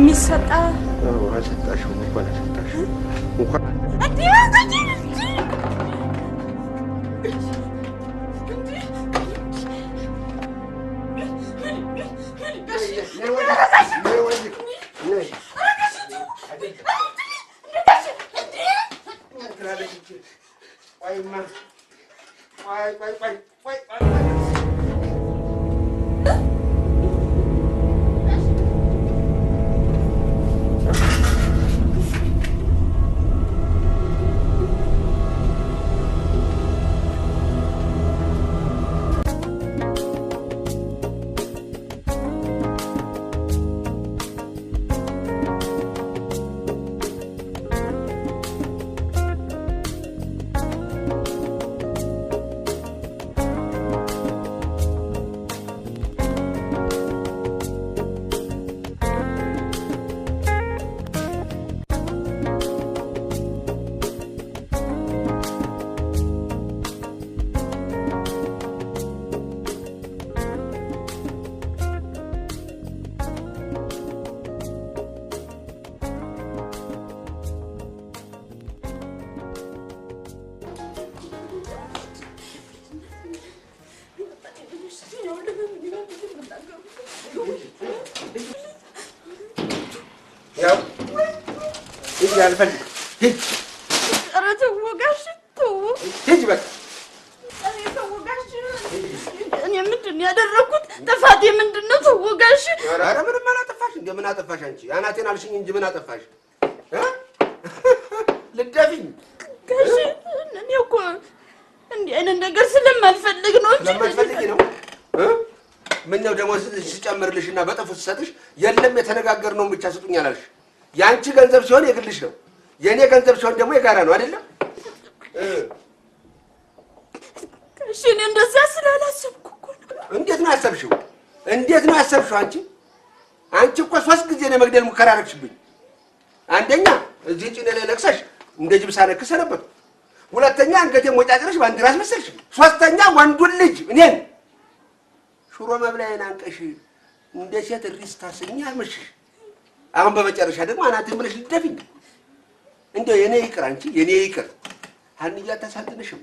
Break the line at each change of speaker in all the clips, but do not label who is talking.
የሚሰጣ
አልሰጣሽም። እንኳን አልሰጣሽም። እንኳን ያው ሂጂ፣ አልፈልግም። ሂጂ።
ኧረ ተው ጋሼ ተው።
ሂጂ በቃ።
ኧረ ተው ጋሼ። እኔ ምንድን ነው ያደረኩት? ጥፋቴ ምንድን ነው? ተው ጋሼ።
ኧረ ምንም አላጠፋሽ። እንደ ምን አጠፋሽ አንቺ? አናቴን አልሽኝ እንጂ ምን አጠፋሽ? ልደፊኝ
ጋሼ። እኔ እኮ እንዲህ አይነት ነገር ስለማልፈልግ ነው እንጂ።
ስለማትፈልጊ ነው? ምነው ደሞዝ ስጨምርልሽና በጥፉ ስሰጥሽ የለም የተነጋገርነውን ብቻ ስጡኝ አላልሽ? የአንቺ ገንዘብ ሲሆን የግልሽ ነው፣ የእኔ ገንዘብ ሲሆን ደግሞ የጋራ ነው አይደለም?
ጋሼ እኔ እንደዛ ስላላሰብኩ እኮ ነው።
እንዴት ነው ያሰብሽው? እንዴት ነው ያሰብሽው? አንቺ አንቺ እኮ 3 ጊዜ ነው የመግደል ሙከራ አደረግሽብኝ። አንደኛ እዚህ ጭኔ ላይ ለቅሰሽ እንደ ጅብ ሳነክስ ሰነበትኩ። ሁለተኛ አንገቴን ሞጫጭረሽ ባንዲራ አስመሰልሽ። ሶስተኛ ወንዱን ልጅ እኔን ሽሮ መብላዬን አንቀሽ እንደ ሴት እሪስ ታሰኚ አመሸሽ። አሁን በመጨረሻ ደግሞ አናቴን ብለሽ ልትደፊኝ። እንደው የኔ ይቅር፣ አንቺ የኔ ይቅር። ሀንዬ አታሳዝንሽም?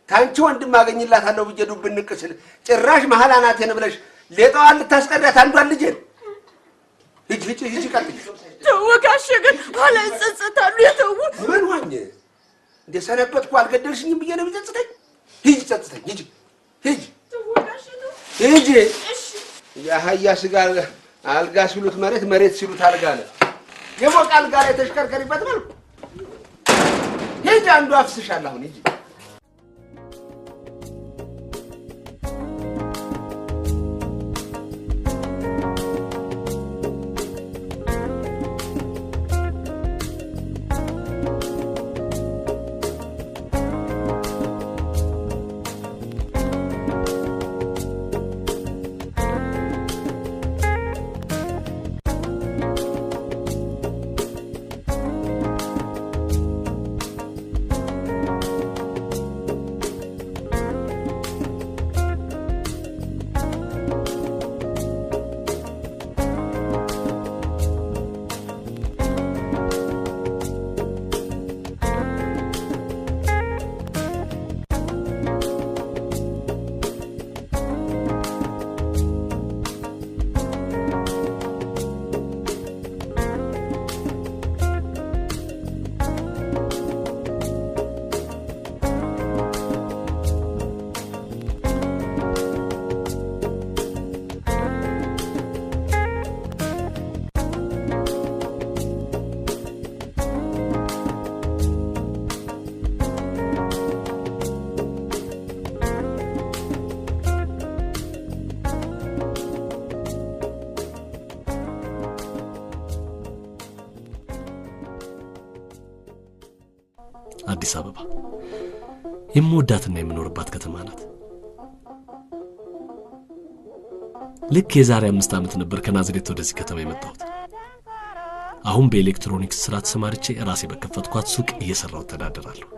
ከአንቺ ወንድም አገኝላታለሁ ብዬ ዱብ ንቅ ስል ጭራሽ መሀል አናቴን ብለሽ ሌጣዋን ልታስቀሪያት አንዷን ልጄን። ሂጂ ሂጂ ሂጂ፣ ቀጥይ።
ተው ጋሼ፣ ግን ኋላ ይጸጸታሉ። የተው
ምን ሆኜ እንደ ሰነበትኩ አልገደልሽኝም ብዬ ነው የሚጸጽተኝ? ሂጂ፣ ጸጽተኝ። ሂጂ ሂጂ ሂጂ። የአህያ ስጋ አልጋ ሲሉት መሬት፣ መሬት ሲሉት አልጋ አለ። የሞቀ አልጋ ላይ ተሽከርከሪበት መልኩ። ሂጂ፣ አንዱ አፍስሻለሁ አሁን። ሂጂ።
አዲስ አበባ የምወዳትና የምኖርባት ከተማ ናት። ልክ የዛሬ 5 ዓመት ነበር ከናዝሬት ወደዚህ ከተማ የመጣሁት። አሁን በኤሌክትሮኒክስ ስራ ተሰማርቼ ራሴ በከፈትኳት ሱቅ እየሰራሁ እተዳደራለሁ።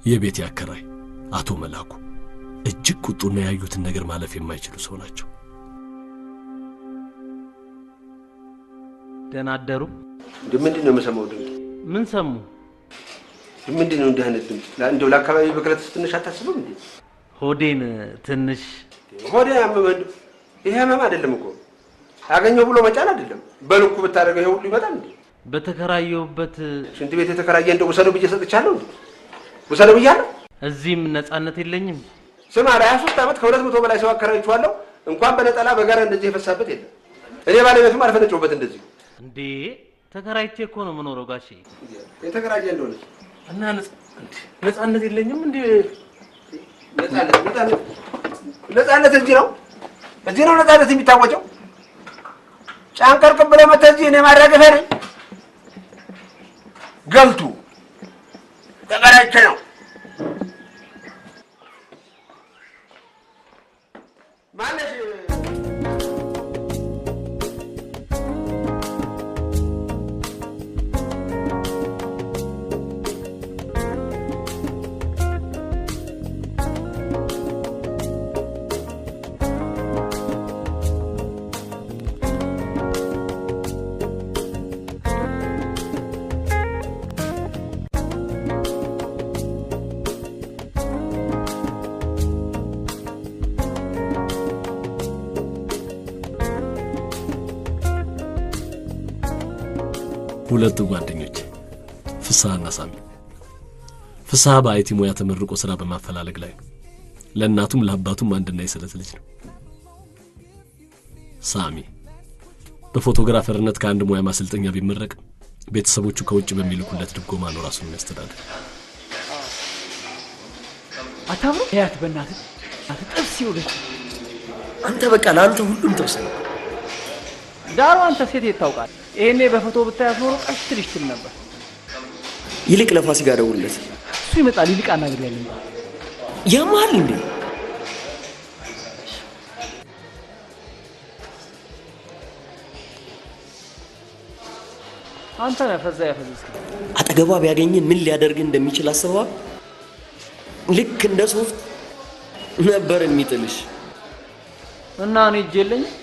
የቤት አከራይ አቶ መላኩ እጅግ ቁጡና ያዩትን ነገር ማለፍ የማይችሉ ሰው ናቸው።
ደህና አደሩ።
ምንድን ነው የምሰማው ድምፅ?
ምን ሰሙ?
ምንድን ነው እንዲህ አይነት ድምፅ? እንደው ለአካባቢ ብክለት ትንሽ አታስብም እንዴ?
ሆዴን ትንሽ
ሆዴ ያመመህ እንደው ይሄ ህመም አይደለም እኮ አገኘው ብሎ መጫን አይደለም። በልኩ ብታደርገው ይሄ ሁሉ ይመጣል እንዴ?
በተከራየሁበት
ሽንት ቤት የተከራየ እንደው ውሰደው ብዬ ሰጥቻለሁ እንዴ? ውሰደው ብያለሁ።
እዚህም ነፃነት የለኝም።
ስማ ለ23 ዓመት ከ200 በላይ ሰው አከራይቼዋለሁ። እንኳን በነጠላ በጋራ እንደዚህ የፈሳበት የለም። እኔ ባለቤቱም አልፈነጨሁበት እንደዚህ።
እንዴ ተከራይቼ እኮ ነው የምኖረው ጋሼ።
የተከራየ እንደሆነ
እና ነፃነት የለኝም እንዴ?
ነፃነት ነፃነት እዚህ ነው፣ እዚህ ነው ነፃነት የሚታወጀው። ጫንቀርቅብ ብለህ መተህ እዚህ እኔ ማራገፊያ ነኝ። ገልቱ ተከራይቼ ነው። ማነሽ?
ሁለቱ ጓደኞች ፍስሐና ሳሚ። ፍስሐ በ IT ሙያ ተመርቆ ስራ በማፈላለግ ላይ ነው። ለእናቱም ለአባቱም አንድና የስለት ልጅ ነው። ሳሚ በ photographer ነት ከአንድ ሙያ ማሰልጠኛ ቢመረቅ ቤተሰቦቹ ከውጭ በሚልኩለት ድጎማ ነው ራሱን የሚያስተዳድር።
አታምሩ ያት በእናትህ ጥብስ ይውልህ።
አንተ በቃ ለአንተ ሁሉም ጥብስ ነው።
ዳሩ አንተ ሴት የታውቃል። ይሄኔ በፎቶ ብታያት ኖሮ ቀሽ ትልሽ ትል ነበር።
ይልቅ ለፋሲካ ደውልለት።
እሱ ይመጣል። ይልቅ አናግሬያለሁ።
ያማል እንዴ?
አንተ ነህ ፈዛ ያፈዘዝከኝ።
አጠገቧ ቢያገኝ ምን ሊያደርግ እንደሚችል አስበዋል? ልክ እንደ ሶፍት ነበር የሚጥልሽ።
እና እኔ እጅ የለኝም።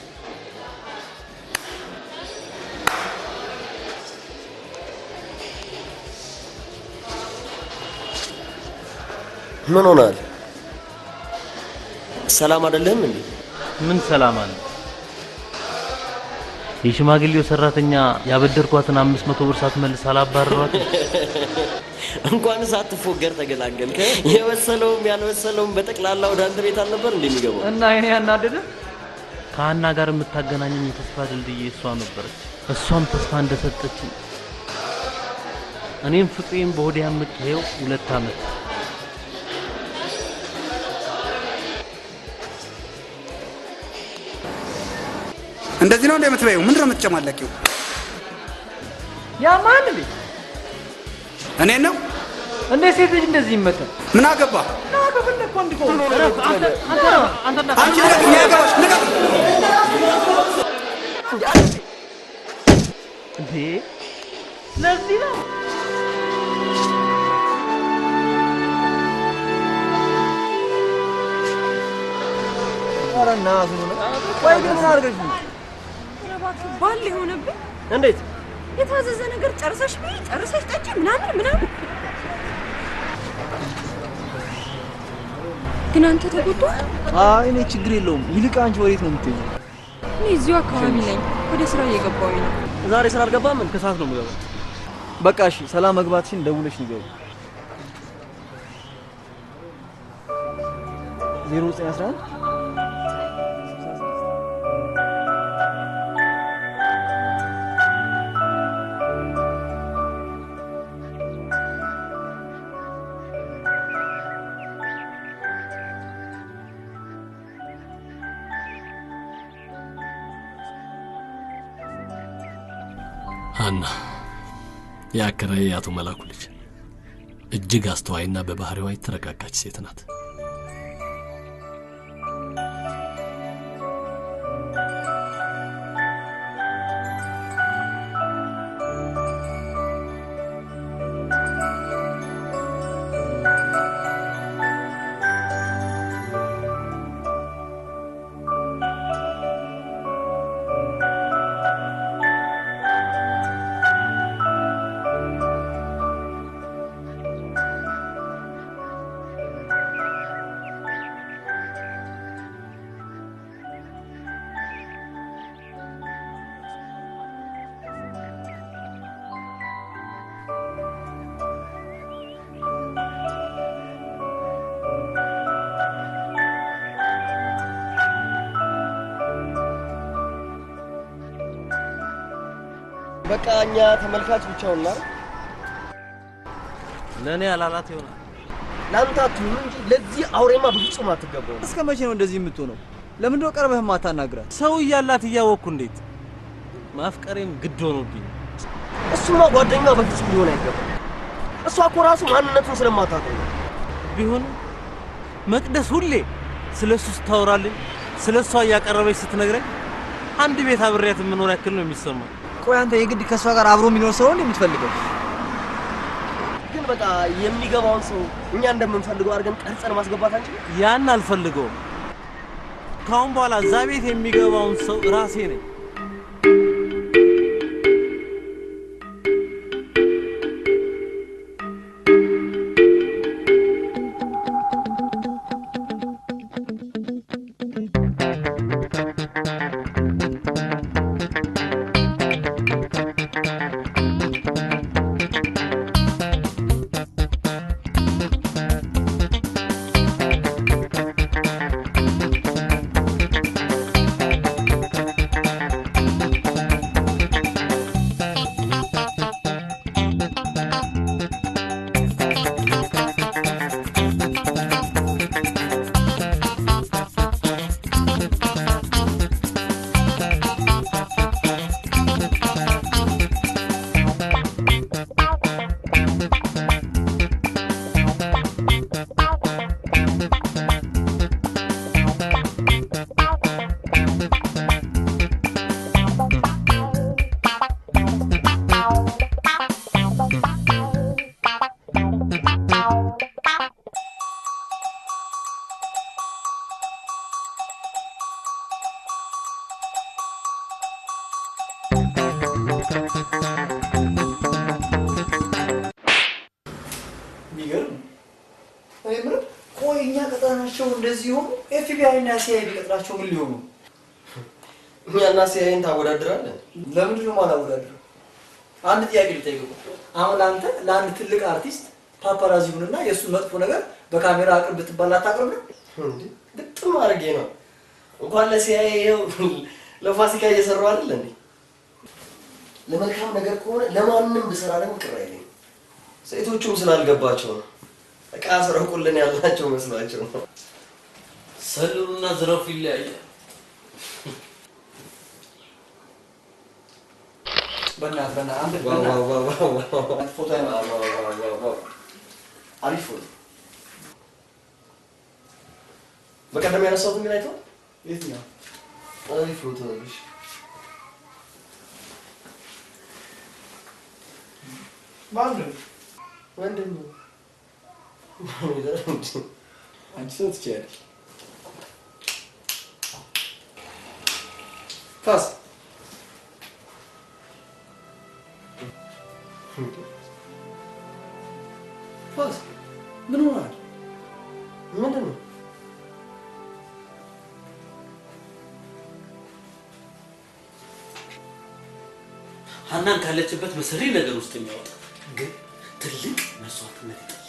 ምን ሆናል? ሰላም አይደለም እንዴ?
ምን ሰላም አለ? የሽማግሌው ሰራተኛ ያበደርኳትን 500 ብር ሳትመልስ አላባረሯት።
እንኳን ሳትፎገር ተገላገልከ። የበሰለውም ያልበሰለውም በጠቅላላ ወደ አንተ ቤት አልነበር እንደሚገባው።
እና እኔ ያናደደ
ከሀና ጋር የምታገናኘኝ የተስፋ ድልድይ እሷ ነበረች። እሷም ተስፋ እንደሰጠችኝ እኔም ፍቅሬን በሆዴ አምቄ ይኸው 2 ዓመት።
እንደዚህ ነው እንደምትበይው? ምንድን ነው የምትጨማለቂው?
ያማል እንዴ?
እኔን ነው
እንዴ? ሴት ልጅ እንደዚህ ይመታል?
ምን አገባ? አንቺ ልቀቅ! እኛ ያገባሽ ልቀቅ!
እንዴ ለዚህ ነው
ኧረ እናቱ ነው። ቆይ ግን ምን አድርገሽ ነው?
ባል የሆነብኝ
እንዴት
የታዘዘ ነገር ጨርሰሽ ብይ ጨርሰሽ ጠጪ ምናምን ምናምን። ግን አንተ ተጎድተሃል?
አይ እኔ ችግር የለውም። ይልቅ አንቺ ወዴት ነው የምትሄጂው?
እኔ እዚሁ አካባቢ ነኝ። ወደ ስራ እየገባሁኝ ነው።
ዛሬ ስራ አልገባም?
ከሰዓት ነው የምገባው።
በቃ እሺ፣ ሰላም መግባትሽን ደውለሽ ንገሪኝ። 0911
ሀና የአከራዬ የአቶ መላኩ ልጅ እጅግ አስተዋይና በባህሪዋ የተረጋጋች ሴት ናት።
በቃ እኛ ተመልካች ብቻ ሆንና
ለኔ አላላት ይሆናል።
ላንተ አትሁን እንጂ ለዚህ አውሬማ በፍጹም አትገባው።
እስከ መቼ ነው እንደዚህ የምትሆነው? ለምንድነው ቀርበህ ማታናግራት?
ሰው እያላት እያወቅኩ እንዴት ማፍቀሬም ግድ ሆኖብኝ።
እሱማ ጓደኛዋ በፍጹም ሊሆን አይገባም። እሷ እኮ ራሱ ማንነቱን ስለማታውቀው ነው።
ቢሆንም መቅደስ ሁሌ ስለሱ ስታወራልኝ ስለሷ እያቀረበች ስትነግረኝ አንድ ቤት አብሬያት የምኖር ያክል ነው የሚሰማኝ።
ቆይ አንተ የግድ ከሷ ጋር አብሮ የሚኖር ሰው ነው የምትፈልገው?
ግን በቃ የሚገባውን ሰው እኛ እንደምንፈልገው አድርገን ቀርጸን ማስገባት አንችልም?
ያን አልፈልገውም። ካሁን በኋላ እዛ ቤት የሚገባውን ሰው ራሴ ነኝ።
እንደዚህ ሆኖ ኤፍቢአይ እና ሲአይኤ ቢቀጥራቸው ምን ሊሆኑ?
እኛና ሲአይኤን ታወዳድራለህ?
ለምንድን ነው የማላወዳድረው? አንድ ጥያቄ ልጠይቅህ። አሁን አንተ ለአንድ ትልቅ አርቲስት ፓፓራዚ ሁንና የእሱን መጥፎ ነገር በካሜራ አቅርብ ብትባል አታቅርብ ነው?
እንዴ ግጥም አድርጌ ነው። እንኳን ለሲአይኤ ይኸው ለፋሲካ እየሰራሁ አይደል እንዴ? ለመልካም ነገር ከሆነ ለማንም ብሰራ ደግሞ ቅር አይለኝም። ሴቶቹም ስላልገባቸው ነው። እቃ ስረቁልን ያላቸው መስሏቸው ነው።
ሰልሉና ዝረፉ ይለያያል።
በእናትህ በእናትህ አንተ ፎቶ
አሪፍ ፎቶ። በቀደም ያነሳሁት ግን አይተኸዋል?
የትኛው?
አሪፍ ፎቶ አለሽ።
ማነው?
ወንድሜ።
አንቺ ሰው ትችያለሽ። ታስ ፋስ ምን ሆናል?
ምንድን ነው?
ሀናን ካለችበት መሰሪ ነገር ውስጥ የሚያወጣ ግን ትልቅ መስዋዕትነት ይጠይቃል።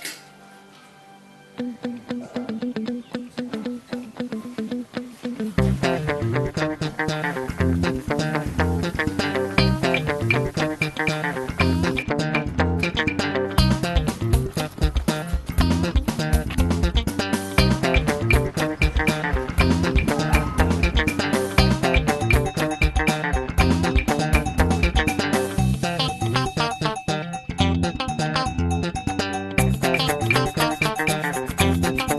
Thank you.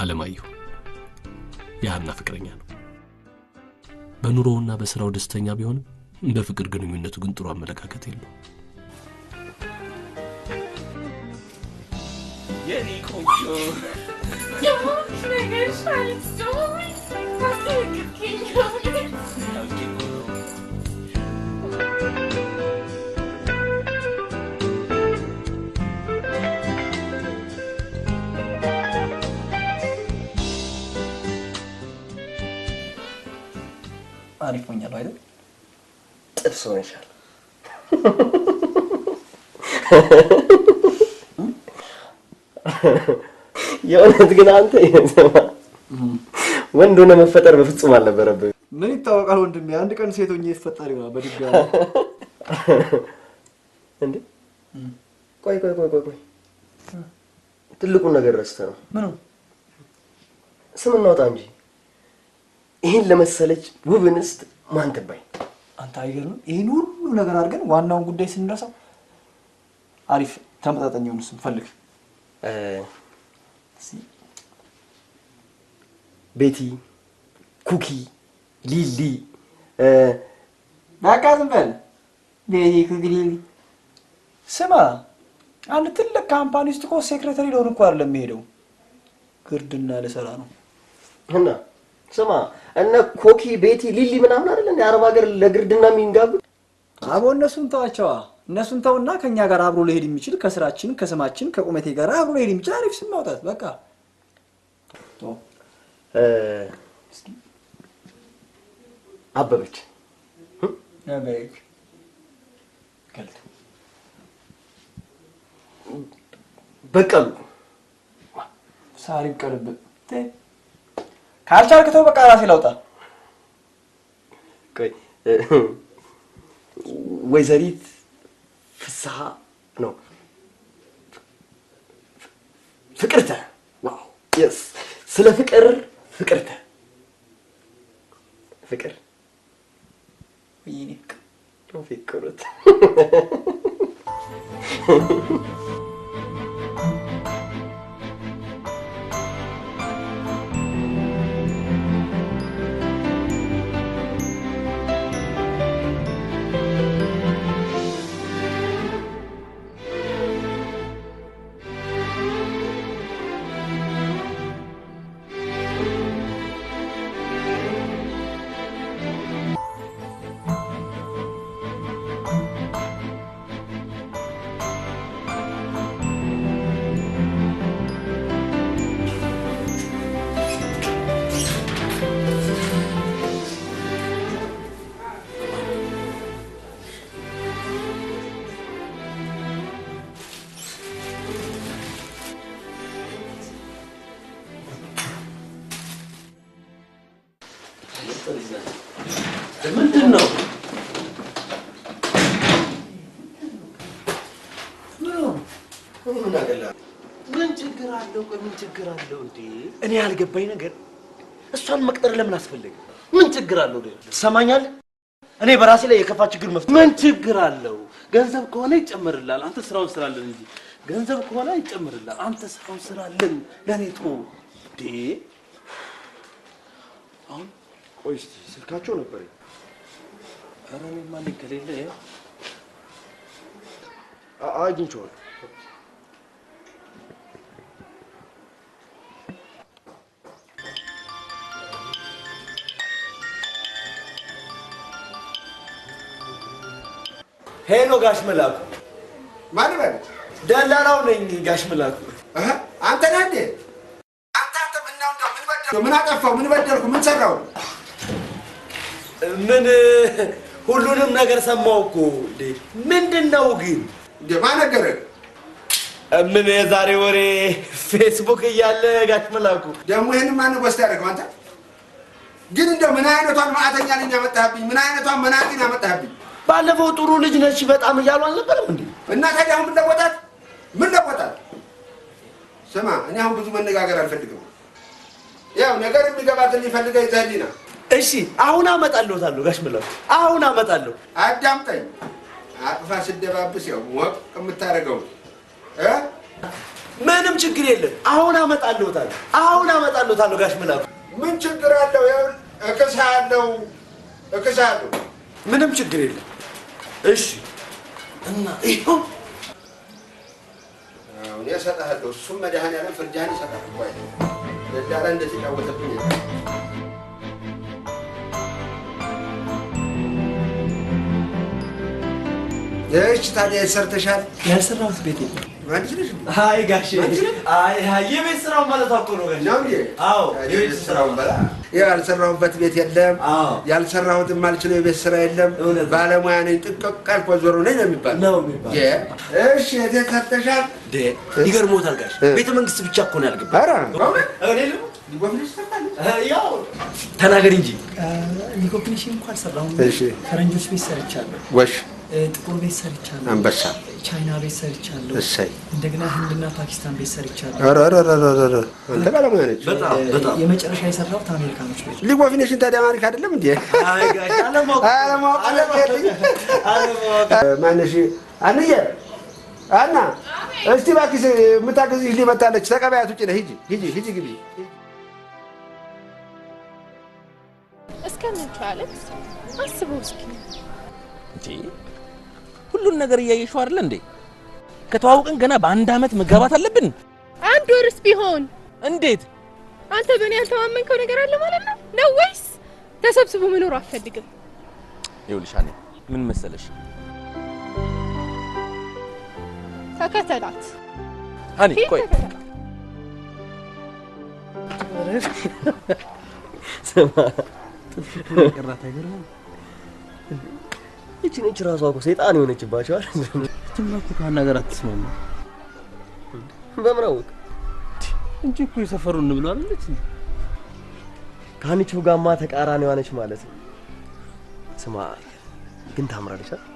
አለማየሁ የሃና ፍቅረኛ ነው። በኑሮውና በስራው ደስተኛ ቢሆንም በፍቅር ግንኙነቱ ግን ጥሩ አመለካከት የለውም።
የኔ ቆንጆ
አሪፍ ሆኛለሁ አይደል?
ጥብስ ሆነሻል። የእውነት ግን አንተ ወንድ ሆነ መፈጠር በፍጹም አልነበረብህ።
ምን ይታወቃል ወንድሜ፣ አንድ ቀን ሴት ሆኜ ይፈጠር ይሆናል በድጋሚ።
እንዴ ቆይ ቆይ ቆይ ቆይ፣ ትልቁን ነገር ረስተህ ነው።
ምኑ?
ስም እናውጣ እንጂ ይሄን ለመሰለች ውብ እንስት ማን ትባይ?
አንተ አይገርምም? ይሄን ሁሉ ነገር አድርገን ዋናውን ጉዳይ ስንረሳው። አሪፍ ተመጣጣኝ የሆነ ስም ፈልግ።
ቤቲ፣ ኩኪ፣ ሊሊ።
በቃ ዝም በል። ቤቲ፣ ኩኪ፣ ሊሊ። ስማ፣ አንድ ትልቅ company ውስጥ እኮ secretary ልሆን እኮ አይደለም የምሄደው፣ ግርድና ልሰራ ነው።
እና ስማ፣ እነ ኮኪ፣ ቤቲ፣ ሊሊ ምናምን አይደል እንደ አረብ ሀገር ለግርድና የሚንጋቡ?
አቦ እነሱን ተዋቸዋ። እነሱን ተውና ከኛ ጋር አብሮ ሊሄድ የሚችል ከስራችን፣ ከስማችን፣ ከቁመቴ ጋር አብሮ ሊሄድ የሚችል አሪፍ ስም ማውጣት በቃ።
አበበች፣ በቀሉ፣
ሳሪ ቀልብ ካልቻልክ ተው በቃ ራሴ ላውጣ።
ቆይ ወይዘሪት ፍስሐ ነው ፍቅርተ። wow yes፣ ስለ ፍቅር ፍቅርተ ፍቅር
ወይኔ
ፍቅርት
ምንድን ነው? ምን ችግር አለው? ቆይ ምን ችግር አለው እንዴ? እኔ ያልገባኝ ነገር እሷን መቅጠር ለምን አስፈለገ? ምን ችግር አለው? ትሰማኛለህ? እኔ በራሴ ላይ የከፋ ችግር መፍጠር ምን ችግር አለው? ገንዘብ ከሆነ ይጨመርልሃል። አንተ ስራውን ስራለን እንጂ ገንዘብ ከሆነ ይጨመርልሃል። አንተ ስራውን ስራለን፣ ለኔ ተው እንዴ። አሁን
ቆይ እስኪ ስልካቸው ነበር።
ኧረ እኔማ ከሌለ ይኸው
አግኝቼዋለሁ።
Hello ጋሽ መላኩ።
ማን በል?
ደላላው ነኝ ጋሽ መላኩ።
አንተ ነህ እንዴ? አንተ ምን አጠፋሁ? ምን በደልኩ? ምን ሰራሁ?
ምን ሁሉንም ነገር ሰማሁ እኮ። እንዴ ምንድን ነው ግን?
እንዴ ማን ነገረህ?
ምን የዛሬ ወሬ ፌስቡክ እያለ ጋሽ መላኩ።
ደግሞ ይሄን ማን ወስድ ያደረገው? አንተ ግን እንደው ምን አይነቷን ማዕተኛ ነኝ ያመጣህብኝ? ምን አይነቷን መናጢን ያመጣህብኝ?
ባለፈው ጥሩ ልጅ ነች በጣም እያሉ አልነበረም እንዴ?
እና ታዲያ አሁን ምን ለወጣት? ምን ለወጣት? ስማ እኔ አሁን ብዙ መነጋገር አልፈልግም። ያው ነገር የሚገባትን ሊፈልገ ይዘህልኝ ና።
እሺ አሁን አመጣለሁ ጋሽ መላኩ፣ አሁን አመጣለሁ።
አዳምጠኝ። አቅፋ ስደባብስ ያው ሞቅ የምታደርገው እ
ምንም ችግር የለም። አሁን አመጣልዎታለሁ። አሁን አመጣልዎታለሁ ጋሽ መላኩ።
ምን ችግር አለው? እክስሃለሁ፣ እክስሃለሁ።
ምንም ችግር የለም። እሺ እና ይኸው
እኔ እሰጥሃለሁ። እሱም መድኃኒዓለም ፍርጃህን ይሰጣል እኮ አይደል? ደላላ እንደተጫወተብኝ እሺ። ታዲያ ሰርተሻል?
ያልሰራሁት ቤት የለም።
መሀንዲስ ነሽ እንዴ?
አይ ጋሼ፣ አይ አይ የቤት ስራውን ማለት እኮ ነው ጋሼ።
ነው እንዴ?
አዎ
የቤት ስራውን በላ። ያልሰራሁበት ቤት የለም። ያልሰራሁት የማልችለው የቤት ስራ የለም። ባለሙያ ነኝ፣ ጥንቅቅ ያልኩ ወይዘሮ ነኝ ነው የሚባለው።
ነው የሚባለው።
እሺ የት ሰርተሻል?
ይገርምዎታል ጋሽ፣ ቤተ መንግስት ብቻ እኮ ነው ያልገባው።
ኧረ
እኔ ያው ተናገር እንጂ
League of Nation እንኳን አልሰራሁም።
እሺ።
ፈረንጆች ቤት ሰርቻለሁ።
ወሽ
ጥቁር ቤት ሰርቻለሁ።
አንበሳ
ቻይና ቤት ሰርቻለሁ።
እሰይ።
እንደገና ህንድና ፓኪስታን ቤት ሰርቻለሁ።
ኧረ ኧረ ኧረ ኧረ አንተ ባለሙያ ነች።
በጣም በጣም።
የመጨረሻ የሰራሁት አሜሪካኖች ቤት።
League of Nation ታዲያ አሜሪካ አይደለም እንዴ?
አይ ጋሽ አለማወቅ
አለማወቅ ማነሽ? አንዬ አና እስቲ እባክሽ የምታግዝሽ ሊመጣለች ተቀበያት። ውጭ ነህ። ሂጂ ሂጂ ሂጂ ግቢ።
እስከመቼ አሌክስ? አስበው እስኪ።
እንዴ ሁሉን ነገር እያየሽው አይደል እንዴ? ከተዋወቅን ገና በአንድ አመት መጋባት አለብን።
አንድ ወርስ ቢሆን
እንዴት?
አንተ በእኔ ያልተማመንከው ነገር አለ ማለት ነው ነው ወይስ ተሰብስቦ መኖር አትፈልግም?
ይኸውልሽ አኔ ምን መሰለሽ፣
ተከተላት
አኔ ቆይ
ስማ
ጥፍቱ ነው የቀራት አይገርምም?
ይቺ ነች ራሷ እኮ ሰይጣን የሆነችባቸው አይደል?
እችማ እኮ ከሀና ጋር አትስማማ።
በምን አወቅ?
እንጂ እኮ የሰፈሩን እንብሎ አይደለች እንዴ?
ከሀኒቾ ጋማ ተቃራኒዋ ነች ማለት ነው። ስማ ግን ታምራለች አይደል?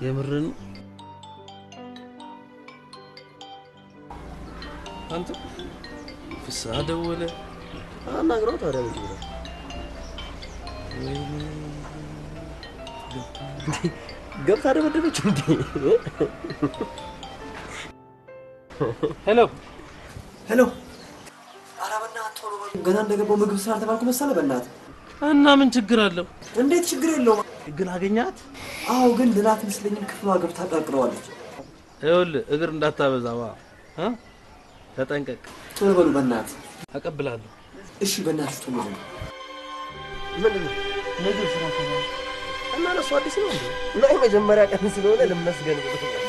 የምርን አንተ ፍስሀ ደወለ።
አናግረው ታዲያ ምን ችግር አለ? ገብታ ደበደበች እንዴ?
Hello
Hello። ኧረ በእናትህ ቶሎ በል። ገና እንደገባሁ ምግብ ስራ አልተባልኩ መሰለህ። በእናትህ
እና ምን ችግር አለው?
እንዴት ችግር የለውም?
ግን አገኛት?
አዎ፣ ግን ደህና አትመስለኝም። ክፍሏ ገብታ ቀርቅረዋለች።
ይኸውልህ እግር እንዳታበዛዋ እ ተጠንቀቅ።
ቶሎ በሉ በእናትህ።
አቀብላለሁ።
እሺ በእናትህ ቶሎ በሉ።
ምንድን ነው
ምግብ ስራ ተባልኩ።
እና ለእሱ አዲስ ነው እንዴ? እና የመጀመሪያ ቀን ስለሆነ ልመስገን ብሎኛል።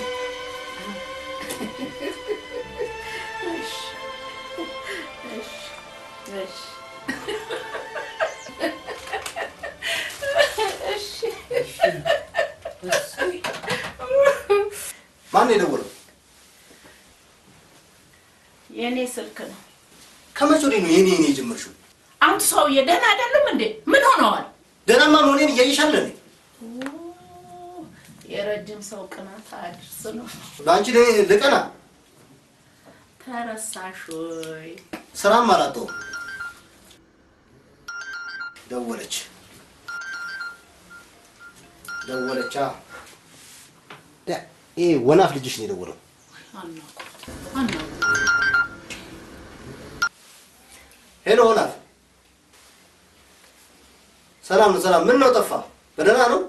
ማን የደወለው?
የእኔ ስልክ ነው።
ከመቼ ወዲህ ነው የኔ የኔ የጀመርሽው?
አንቱ ሰውዬ ደህና አይደሉም እንዴ? ምን ሆነዋል?
ደህናማ መሆኔን እያየሽ አይደል እንዴ?
የረጅም ሰው ቅናት አድርስ ነው።
ለአንቺ ልቀና
ተረሳሽ ወይ?
ስራም አላጣሁም። ደወለች ደወለቻ። ይሄ ወናፍ ልጅሽ ነው የደወለው። Hello ወናፍ፣ ሰላም ነው? ሰላም። ምን ነው ጠፋ? በደህና ነው?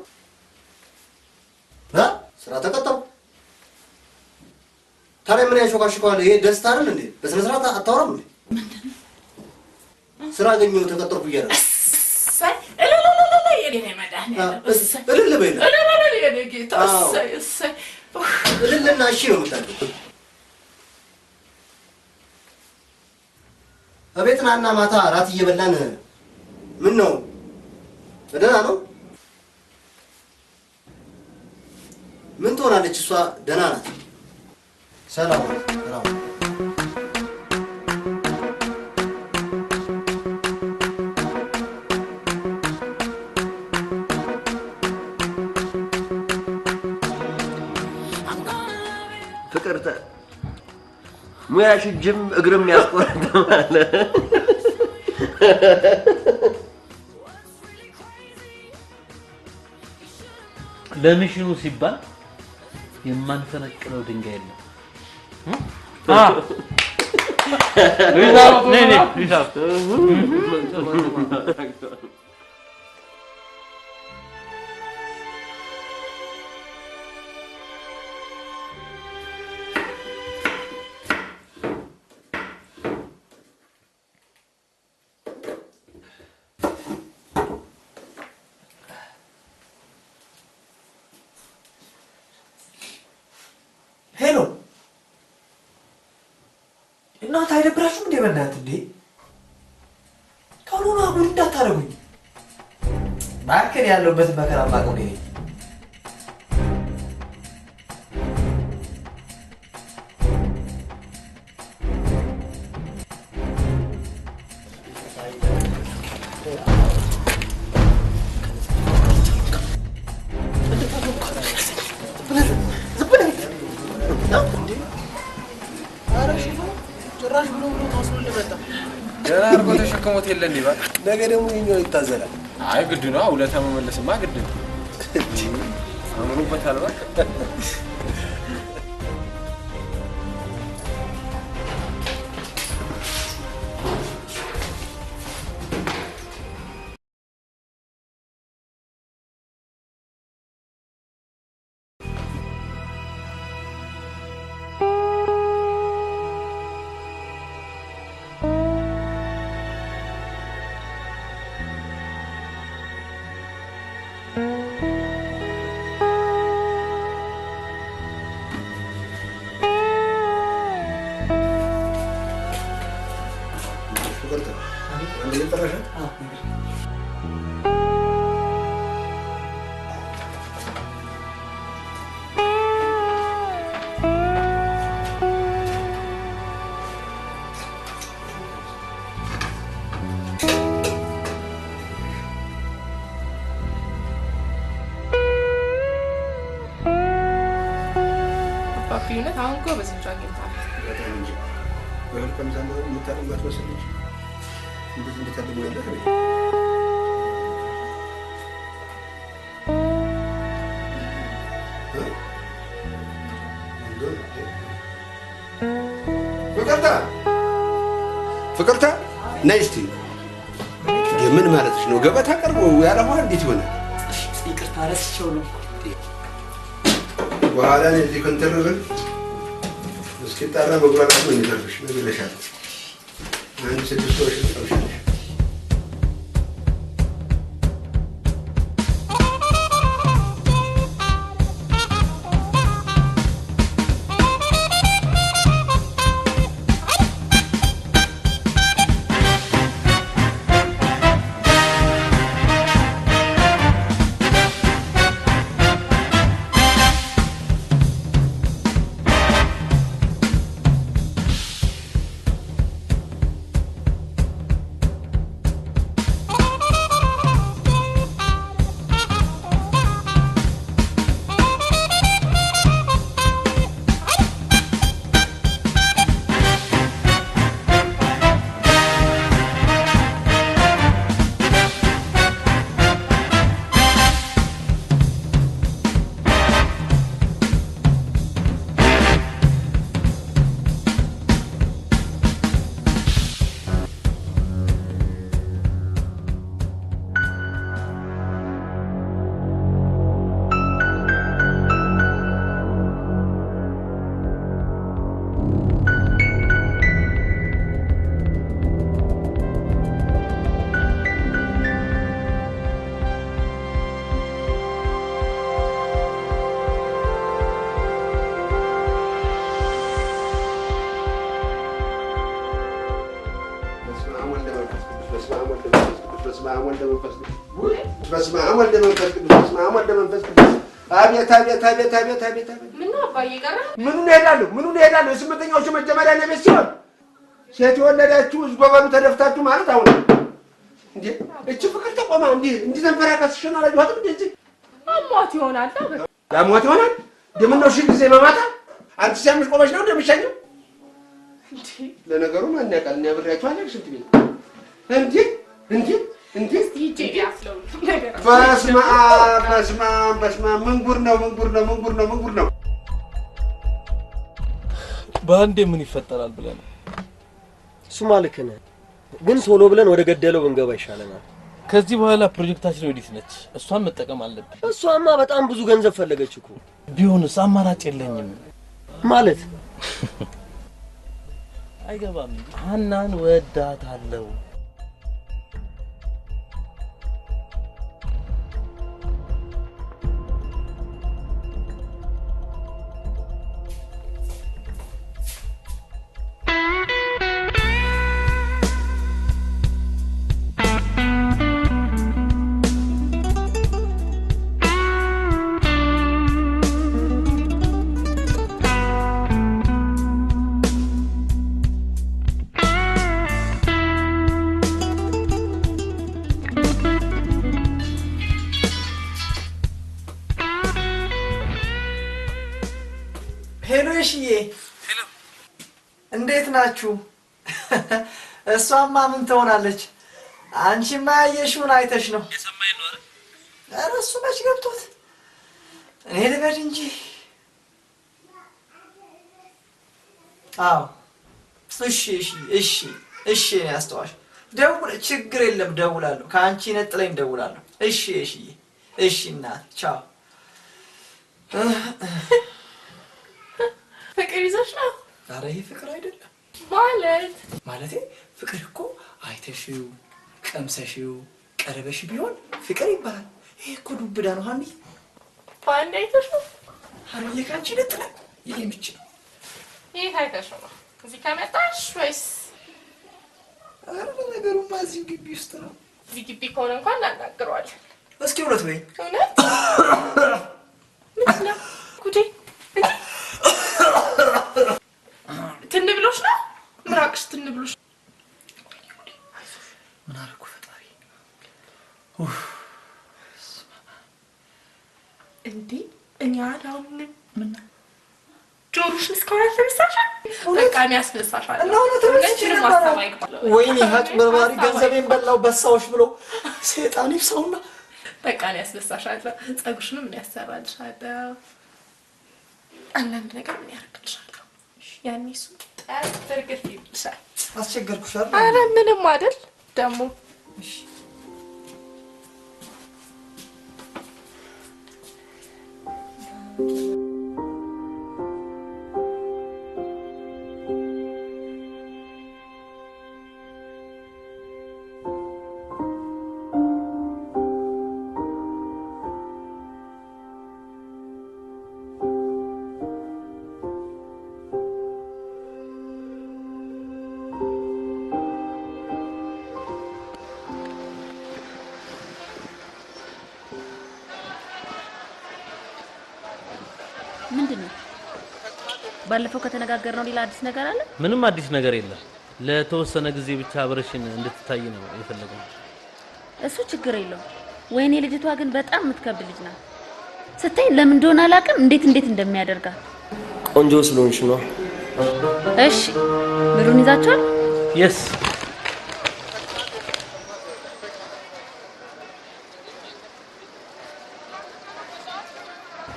ስራ ተቀጠሩ። ታዲያ ምን ያሾካሽከዋል? ይሄ ደስታ አይደል እንዴ? በስነ ስርዓት አታወራም እንዴ? ስራ አገኘሁ ተቀጠርኩ እያለ ነው።
እሰይ እልልልልል የኔ መድኃኒዓለም እሰይ
እልል በይ ነው።
እልልልል የኔ ጌታ እሰይ እሰይ
እልልና እሺ ነው የምታውቂው። እቤት ናና ማታ እራት እየበላን ምን ነው ደህና ነው? ምን ትሆናለች እሷ? ደህና ናት። ሰላም ሰላም።
ፍቅርተ ሙያሽ እጅም እግርም ያስቆርጥማል።
ለሚሽኑ ሲባል የማንፈነቅለው ድንጋይ የለም።
ነይ
Hello እናንተ አይደብራችሁም እንዴ? በእናትህ እንዴ ካልሆነ አጉል እንዳታደርጉኝ። እባክህ ያለሁበትን መከራ የማውቀው እኔ ነኝ።
ገና አድርጎ ተሸክሞት የለ እንዴ?
ነገ ደግሞ ይኸኛው ይታዘላል።
አይ ግድ ነው፣ ውለታ መመለስማ ግድ ነው። አምሮበታል እባክህ።
አባቢ እውነት አሁን ጎበዝ ልጅ አግኝተሃል።
በጣም እንጂ እህል ቀምሳ የምታጠማት መስል ልጅ እንዴት እንዴት ያለ ያለ ፍቅርታ ፍቅርታ ነይ እስቲ። ምን ማለትሽ ነው? ገበታ ቀርቦ ያለ ውሃ እንዴት ይሆናል?
ይቅርታ ረስቼው ነው።
በኋላ እኔ እዚህ ከንተረርን እስኪጣራ መጉላላት ነው የሚተርፍሽ። ነግሬሻለሁ። አንድ 6 ወር ትጠብሻለሽ። በስመ አብ ወወልድ ወመንፈስ ቅዱስ በስመ አብ ወወልድ ወመንፈስ ቅዱስ። አቤት አቤት አቤት አቤት አቤት አቤት።
ምነው አባዬ ቀረ?
ምኑን እሄዳለሁ? ምኑን እሄዳለሁ? የስምንተኛዎቹ መጀመሪያ እኔ ቤት ሲሆን ሴት የወለዳችሁ እዝጎበሉ ተደፍታችሁ ማለት አሁን እንዴ እቺ ፍቅር ተቆማ እንዲህ እንዲህ ዘንበራ ካስሽና አላየኋትም። እንዴ እዚህ
አሟት ይሆናል።
አሟት ይሆናል። እንደምን ነው ሺህ ጊዜ መማታ አንቺ ሲያምሽ ቆመሽ ነው እንደምሸኘው። እንዴ ለነገሩ ማን ያውቃል? እኔ አብሬያችሁ አለሽ ሽንት ቤት እንዴ እንዴ እንዴ በስመ አብ በስመ አብ በስመ አብ። ምን ጉድ ነው? ምን ጉድ ነው? ምን ጉድ ነው? ምን ጉድ ነው?
በአንዴ ምን ይፈጠራል ብለህ ነው?
እሱማ ልክ ነህ፣ ግን ቶሎ ብለን ወደ ገደለው ብንገባ ይሻለናል።
ከዚህ በኋላ ፕሮጀክታችን ወዲት ነች፣ እሷን መጠቀም አለብን።
እሷማ በጣም ብዙ ገንዘብ ፈለገች እኮ።
ቢሆንስ አማራጭ የለኝም
ማለት
አይገባም። ሀናን ወዳታለሁ።
Hello እሽዬ፣ እንዴት ናችሁ? እሷማ ምን ትሆናለች? አንቺማ ያየሽውን አይተሽ ነው። ኧረ እሱ መች ገብቶት፣ እኔ ልበድ እንጂ። አዎ እሺ፣ እሺ፣ እሺ፣ እሺ። እኔ አስተዋሽ ደውል፣ ችግር የለም ደውላለሁ። ከአንቺ ነጥለኝ ደውላለሁ። እሺ፣ እሺ፣ እሺ እናት ቻው።
ፍቅር ይዞሽ ነው?
ኧረ ይሄ ፍቅር አይደለም።
ማለት
ማለቴ ፍቅር እኮ አይተሽው ቀምሰሽው ቀረበሽ ቢሆን ፍቅር ይባላል። ይሄ እኮ ዱብዳ ነው ሀኒ።
በአንድ አይተሽው?
ሀኒዬ ከአንቺ ነጥለኝ ይሄ ምች ነው።
የት አይተሽው ነው? እዚህ ከመጣሽ ወይስ?
ኧረ ለነገሩማ እዚሁ ግቢ ውስጥ ነው።
እዚህ ግቢ ከሆነ እንኳን እናናግረዋለን።
እስኪ እውነት በይ።
እውነት ምንድን ነው ጉዴ? ትን ብሎሽ ነው? ምራቅሽ ትን ብሎሽ።
ምን አደረኩ ፈጣሪ?
እንዴ እኛ አላምንም። ጆሮሽን እስካሁን አልተነሳሽም? በቃ እኔ አስነሳሻለሁ።
እና እውነት ረስቼ ነበረ። ወይኔ አጭበርባሪ ገንዘቤን በላው በሳዎች ብሎ ሰይጣን ይብሳውና።
በቃ እኔ አስነሳሻለሁ። ፀጉርሽንም እኔ አሰራልሻለሁ። አንዳንድ ነገር ምን ያደርግልሻለሁ። ያኔ እሱ ጠርግፍ ይልሻል።
አስቸገርኩሽ አይደል?
ኧረ ምንም አይደል ደግሞ።
ምንድን ነው? ባለፈው ከተነጋገርነው ሌላ አዲስ ነገር አለ?
ምንም አዲስ ነገር የለም። ለተወሰነ ጊዜ ብቻ አብረሽን እንድትታይ ነው የፈለገው።
እሱ ችግር የለውም። ወይኔ ልጅቷ ግን በጣም የምትከብድ ልጅ ናት። ስታይ ለምን እንደሆነ አላውቅም፣ እንዴት እንዴት እንደሚያደርጋት።
ቆንጆ ስለሆንሽ ነው።
እሺ ብሩን ይዛችኋል?
Yes።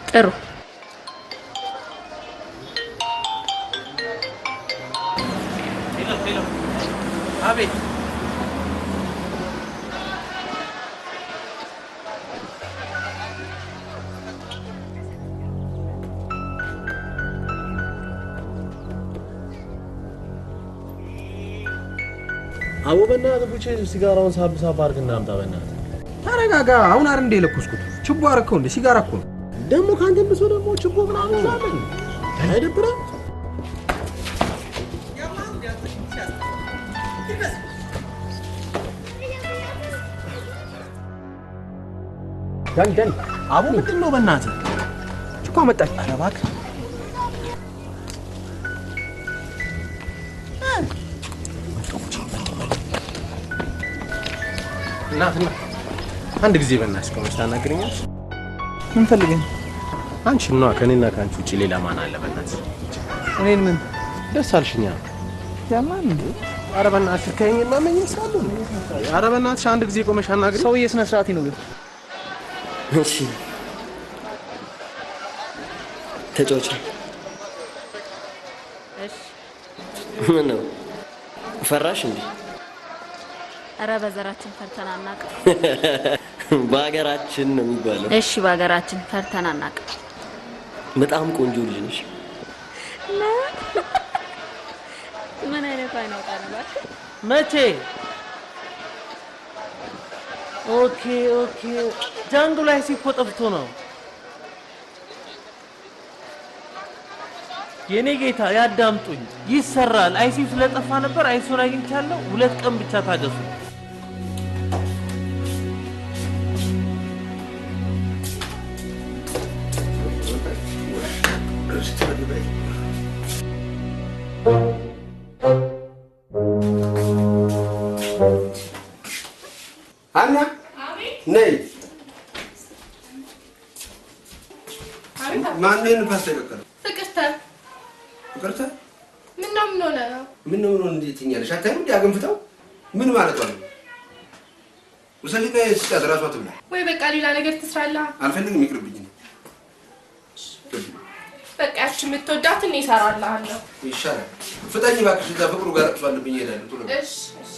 ጥሩ።
Hello hello። አቤት።
አቦ በእናትህ ቡቼ ሲጋራውን ሳብ ሳብ አድርግና አምጣ በእናትህ።
ተረጋጋ። አሁን አይደል እንደ የለኮስኩት? ችቦ አደረከው እንዴ? ሲጋራ እኮ ነው።
ደግሞ ከአንተም ብሶ ደግሞ ችቦ ምናምን ምናምን አይደብርም?
ዳኒ ዳኒ፣ አቦ ምንድን ነው በእናትህ? ችኮ አመጣች። ኧረ እባክህ
እናት እናት፣ አንድ ጊዜ በእናትሽ ቆመሽ ታናግሪኛለሽ?
ምን ፈልገህ?
አንቺን ነዋ። ከእኔና ከአንቺ ውጭ ሌላ ማን አለ? በእናትሽ
እኔን ምን
ደስ አልሽኛ።
ያማን እንዴ?
ኧረ በእናትሽ ልታይኝ የማመኝ ይመስላል። ኧረ በእናትሽ አንድ ጊዜ ቆመሽ አናግሪኝ።
ሰውዬ ስነ ስርዓት ይኑር።
እሺ ተጫወች።
እሺ።
ምን ነው ፈራሽ እንዴ?
ኧረ በዘራችን ፈርተን አናውቅም።
በሀገራችን ነው የሚባለው።
እሺ በሀገራችን ፈርተን አናውቅም።
በጣም ቆንጆ ልጅ ነሽ።
ምን አይነት አይን አውጣ ነው እባክህ?
መቼ? Okay okay። ጃንጎ ላይ ሲኮ ጠፍቶ ነው። የኔ ጌታ ያዳምጡኝ፣ ይሰራል። IC ው ስለጠፋ ነበር። IC ውን አግኝቻለሁ። 2 ቀን ብቻ ታገሱ።
ሀና ነይ። ማነው ይሄንን ፓስታ የቀቀለው?
ፍቅርተ።
ፍቅርተ?
ምነው ምን ሆነ?
ምነው ምን ሆነ እንዴት ትይኛለሽ? አታይም እንዴ አገንፍተው? ምን ማለቷ ነው? ውሰጂና ስጫት፣ እራሷ ትብላ።
ወይ በቃ ሌላ ነገር ትስራላ።
አልፈልግም፣ ይቅርብኝ።
በቃ ያቺ የምትወዳትን እኔ እሰራልሃለሁ።
ይሻላል። ፍጠኝ እባክሽ፣ እዛ ፍቅሩ ጋር ለቅሶ አለብኝ፣ እሄዳለሁ። ቶሎ በይ።
እሺ እሺ።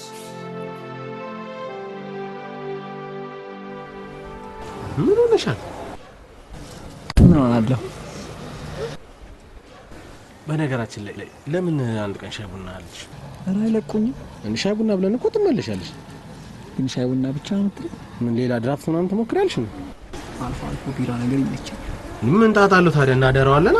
ምን ሆነሻል?
ምን ሆናለሁ?
በነገራችን ላይ ለምን አንድ ቀን ሻይ ቡና አለች?
ኧረ አይለቁኝም።
እንደ ሻይ ቡና ብለን እኮ ትመለሻለሽ።
ግን ሻይ ቡና ብቻ ነው የምትለኝ?
ምን ሌላ ድራፍት ምናምን ትሞክሪያለሽ? ነው
አልፎ አልፎ ቢራ ነገር ይመቻል።
ምን ጣጣ አለው ታዲያ? እናደረዋለና።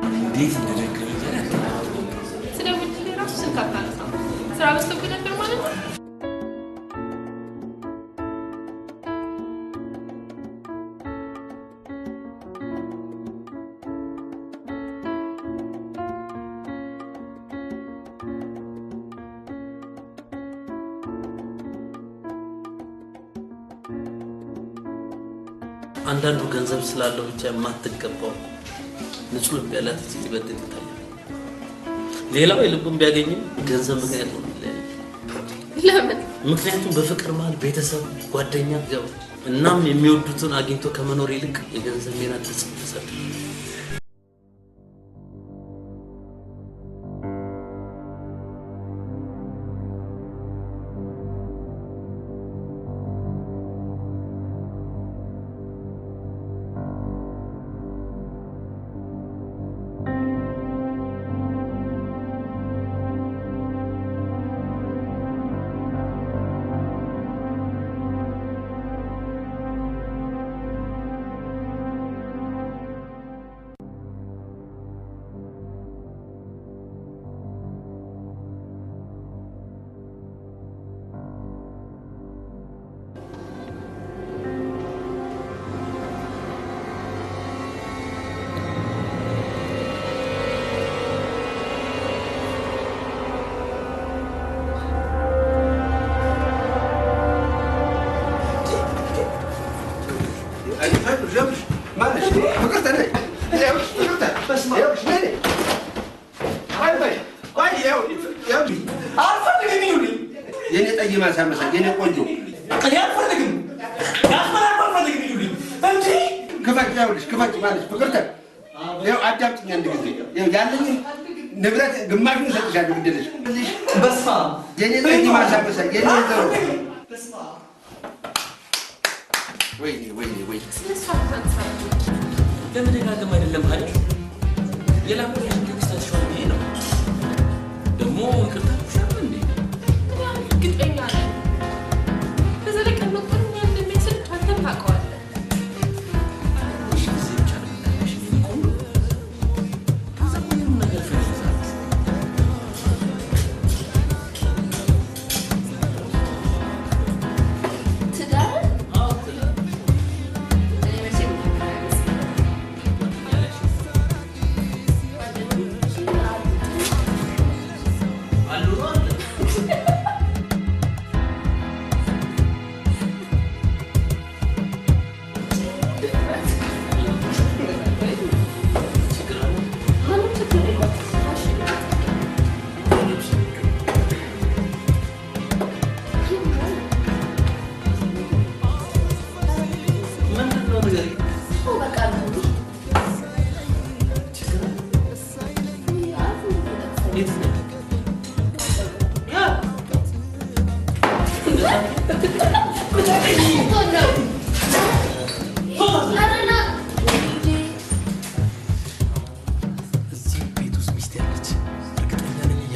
እንዴት እንደደከመኝ
ስደውልልህ እራሱ ስልክ አታነሳም። ስራ በዝቶብህ ነበር ማለት ነው?
አንዳንዱ ገንዘብ ስላለው ብቻ የማትገባው ንጹህ ልብ ያላት ሴት ይበድል ይታያል። ሌላው የልቡን ቢያገኝም ገንዘብ ምክንያት ነው የሚለያየው።
ለምን?
ምክንያቱም በፍቅር መሃል ቤተሰብ፣ ጓደኛ ይገባል። እናም የሚወዱትን አግኝቶ ከመኖር ይልቅ የገንዘብ ሚና ተጽዕኖ ያሳድራል።
የኔ ጠይም አሳመሳ የኔ ቆንጆ
እኔ አልፈልግም፣ አልፈልግም ይሉኝ እንጂ
ክፈች፣ ይኸውልሽ ክፈች ማለት ፍቅርተ፣ ይኸው አዳምጪኝ አንድ ጊዜ። ይኸው ያለኝን ንብረት ግማሹን እሰጥሻለሁ። ግድ የለሽም።
በስመ አብ
የኔ ጠይም አሳመሳ የኔ ዘሮ ወይኔ ወይኔ ወይኔ
ስለሷ አታንሳ።
ለመደጋገም አይደለም አይደል? የላኩልሽን text አይተሽዋል ብዬ ነው። ደግሞ ይቅርታ አልኩሽ እንዴ?
እኔ አሁን እርግጠኛ ነኝ። በዛ ላይ ቀን መቁጠር ምን ያህል እንደሚያሰለች አንተ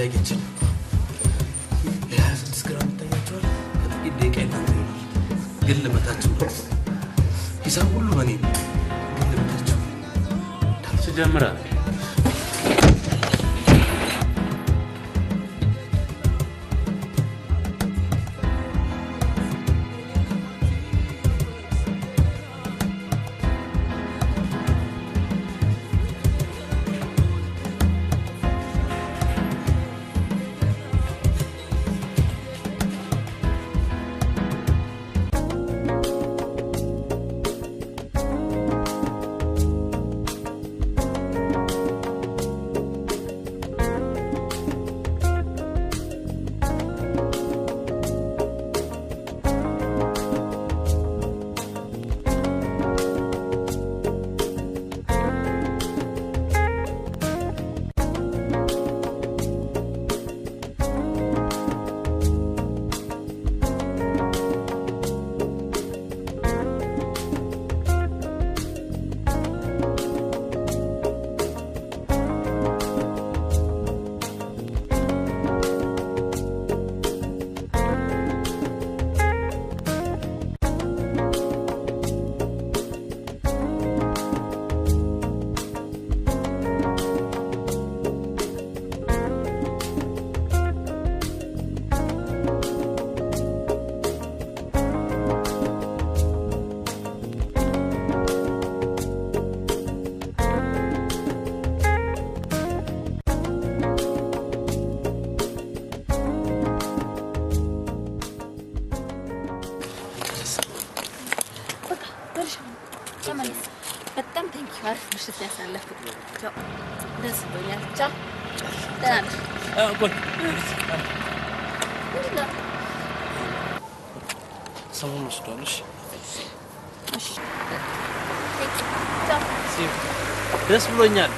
ጥያቄችን የ26 ግራም ይታያቸዋል። ከጥቂት ደቂቃ የእናንተ ይሆናል። ግን ልመታችሁ ነው። ሂሳብ ሁሉ በእኔ ነው። ግን ልመታችሁ
ጀምራል።
በጣም thank you። አሪፍ ምሽት ያሳለፍኩት ደስ ብሎኛል። ቻው፣ ደህና ነሽ?
ቆይ
ምንድን ነው?
ሰሞኑን ወስዷል። እሺ
እሺ፣ thank you። ቻው።
ደስ ብሎኛል።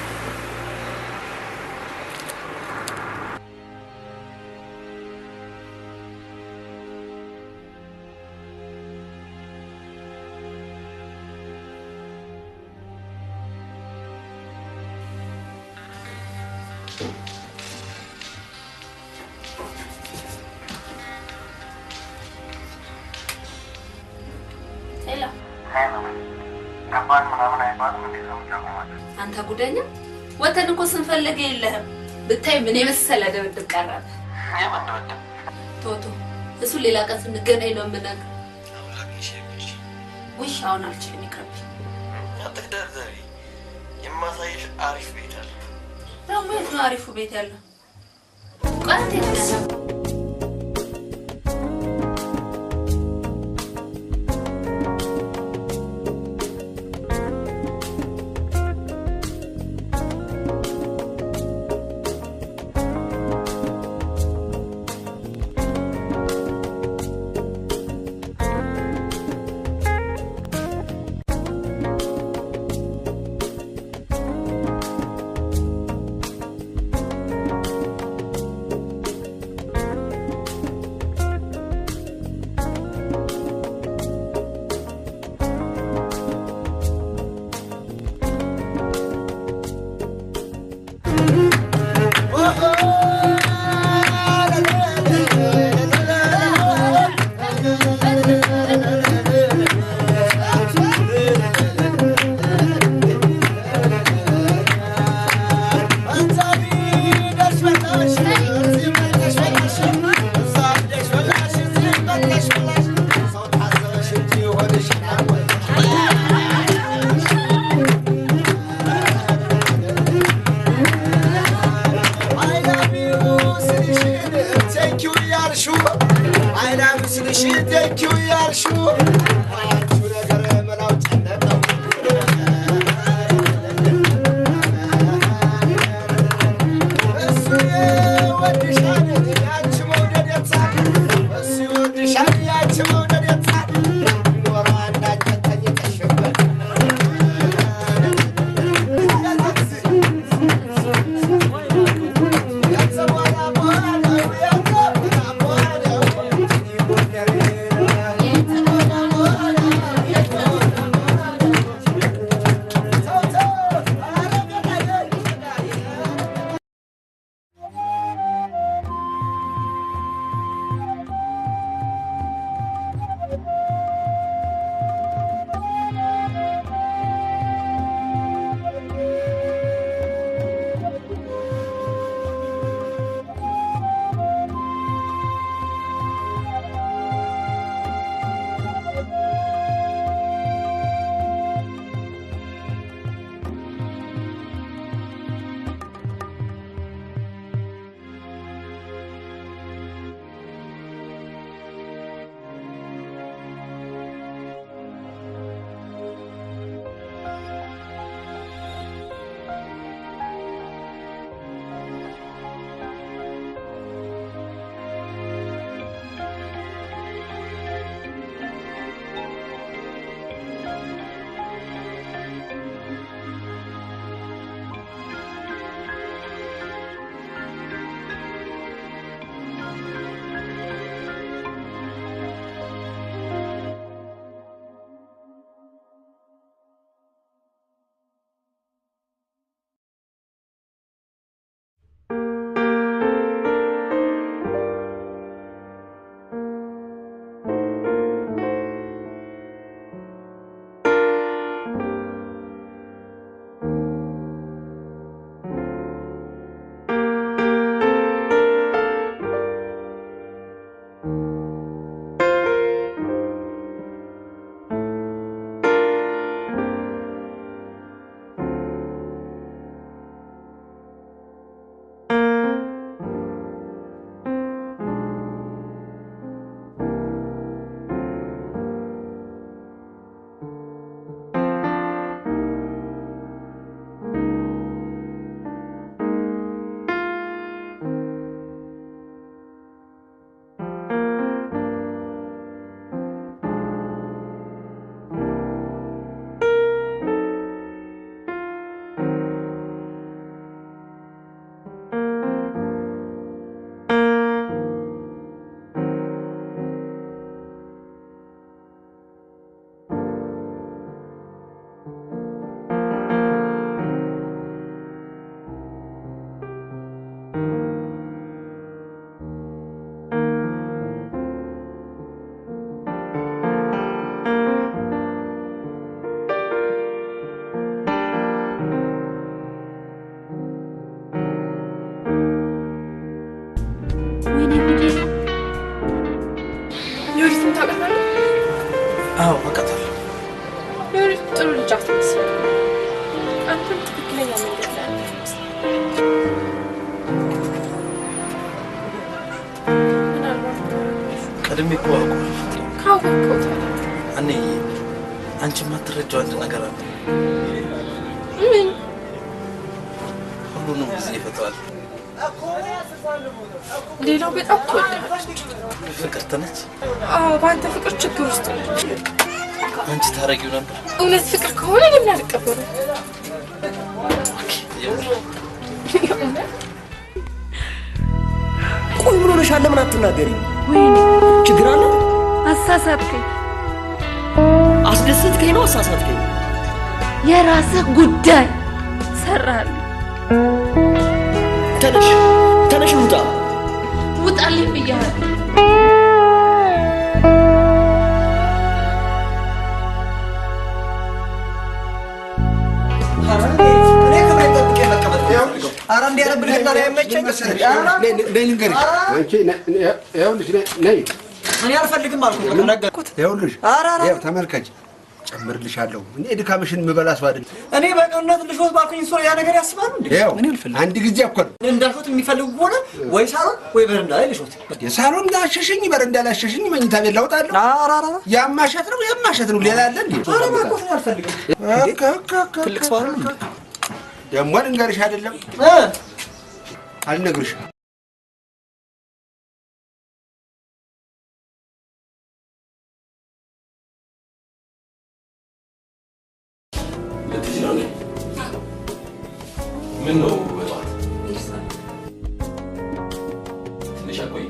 Hello፣
ገባን ምናምን አይባልም። እንዴት ነው የምታቆማት?
አንተ ጉደኛ፣ ወተን እኮ ስንፈልግ የለህም። ብታይ ምን የመሰለ ድብድብ ቀረበ።
የምን ድብድብ?
ቶቶ እሱ ሌላ ቀን ስንገናኝ ነው የምነግርህ። ውይ አሁን አልችልም፣ ይቅርብኝ።
አትግደርደሪ። የማሳይሽ አሪፍ ቤት አለ።
ደግሞ የት ነው አሪፉ ቤት ያለው? ቆይ አንተ የት ነው ያለው?
አውቃታለሁ።
ሎሊት ጥሩ ልጅ አትመስልም። አንተም ትክክለኛ መንገድ ላይ ያለህ ይመስላል። ምናልባት
ቀድሜ እኮ አውቀዋለሁ።
ካወቅከው ታዲያ
እኔ አንቺ የማትረጂው አንድ ነገር አለ።
ምን?
ሁሉንም ጊዜ ይፈታዋል።
ሌላው በጣም ትወድሃለች።
ፍቅርተ ነች።
አዎ፣ በአንተ ፍቅር ችግር ውስጥ ነች።
አንቺ ታረጊው ነበር።
እውነት ፍቅር ከሆነ ለምን አልቀበሉም?
የምር
ቆይ ምን ሆነሻል? ለምን አትናገሪ?
ወይኔ
ችግር አለ?
አሳሳትከኝ።
አስደሰትከኝ ነው አሳሳትከኝ?
የራስህ ጉዳይ። ሰራል።
ተነሽ ተነሽ፣ እንውጣ።
ውጣልኝ ብያለሁ።
ኧረ እንዲህ ያለ ብልግና ላይ አይመቸኝም።
ነይ ልንገርሽ፣ አንቺ ይኸውልሽ፣ ነይ።
እኔ አልፈልግም አልኩህ፣ ነገርኩት።
ይኸውልሽ፣ ይኸው ተመልከች፣ ጨምርልሻለሁ። እኔ ድካምሽን የምበላ ሰው አይደለም።
እኔ በቅንነት ልሾት ባልኩኝ እሱ ያ ነገር ያስባሉ እንዴ?
ይኸው አንድ ጊዜ እኮ ነው
እንዳሾት የሚፈልጉ ከሆነ ወይ ሳሎን ወይ በረንዳ ላይ ልሾት።
የሳሎን ላሸሽኝ፣ በረንዳ ላሸሽኝ፣ መኝታ ቤት ላውጣለሁ። ያማሸት ነው ያማሸት ነው። ሌላ አለ እንዴ?
ኧረ እባክዎት እኔ አልፈልግም።
ትልቅ ሰው አይደለም እንዴ? ደግሞ ልንገርሽ አይደለም አልነግርሽም።
ልትሄጂ ነው እንዴ? ምን ነው በጠዋት ትንሽ አቆይ።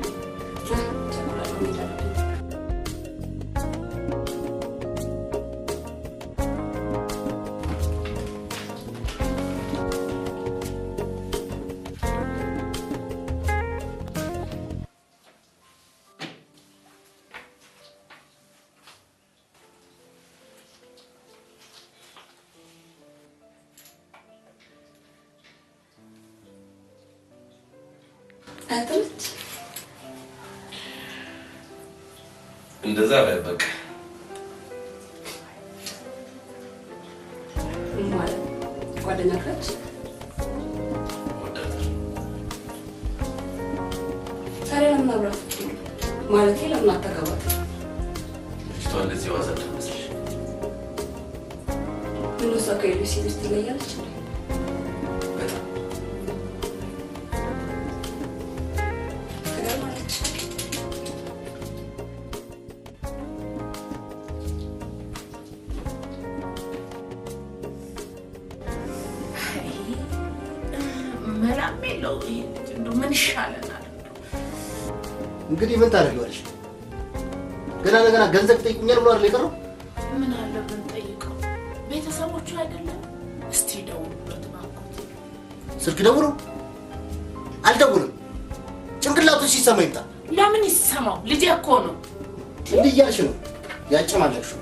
አትልች
እንደዛ በይ በቃ።
ማለት ጓደኛ ክረች ታዲያ ለምን አብራት ማለት ለምን አታገባት?
ልጅቷ እንደዚህ ዋዛ እንዳትመስልሽ።
ምን እሷ ከሌሎች ሴቶች ትለያለች እንዴ?
በጣም
ትገርማለች።
መላም የለው ይሄ ልጅ። እንደው ምን ይሻለናል?
እንግዲህ ምን ታደርጊዋለሽ? ገና ለገና ገንዘብ ይጠይቁኛል ብሎ አይደል የቀረው?
ምን አለ ብንጠይቀው? ቤተሰቦቹ አይደለም? እስቲ ደውሉለት እባክዎት።
ስልክ ደውሎ አልደውልም። ጭንቅላቱ ሲሰማ ይምጣ።
ለምን ይሰማው? ልጄ እኮ ነው።
እንዲህ እያልሽ ነው ያጨማለቅሽው።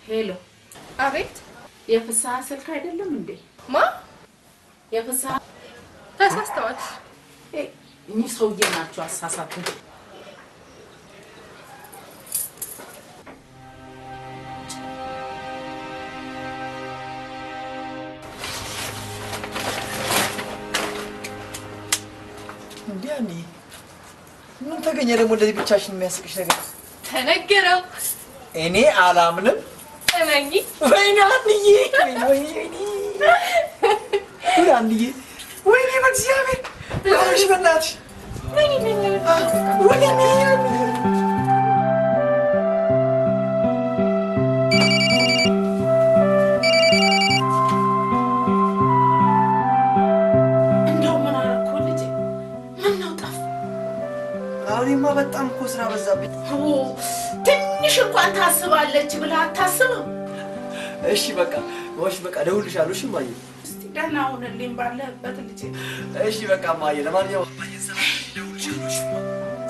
Hello።
አቤት።
የፍስሐ ስልክ አይደለም እንዴ?
ማ
የፍስሐ
ተሳስተዋል።
እኚህ ሰውዬ ናቸው አሳሳቱ።
እንዴ አንዬ፣ ምን ተገኘ ደግሞ እንደዚህ ብቻሽን የሚያስቅሽ ነገር?
ተነገረው።
እኔ አላምንም።
እመኚ።
ወይኔ አንዬ፣ ወይኔ ወይኔ ወይኔ ወይኔ አንዬ፣ ወይኔ በእግዚአብሔር እባክሽ፣ በእናትሽ ወይኔ አንዬ።
እንደው ምን አደረኩ ልጄ? ምን ነው ጠፋ?
አሁንማ በጣም እኮ ስራ በዛብኝ።
ትንሽ እንኳን ታስባለች ብለህ አታስብም?
እሺ በቃ እሺ በቃ እደውልልሻለሁ። እሺ እማዬ።
እስቲ ደህና ሁንልኝ ባለህበት ልጄ።
እሺ በቃ እማዬ። ለማንኛውም እማዬ ሰላም፣ እደውልልሻለሁ። እሺ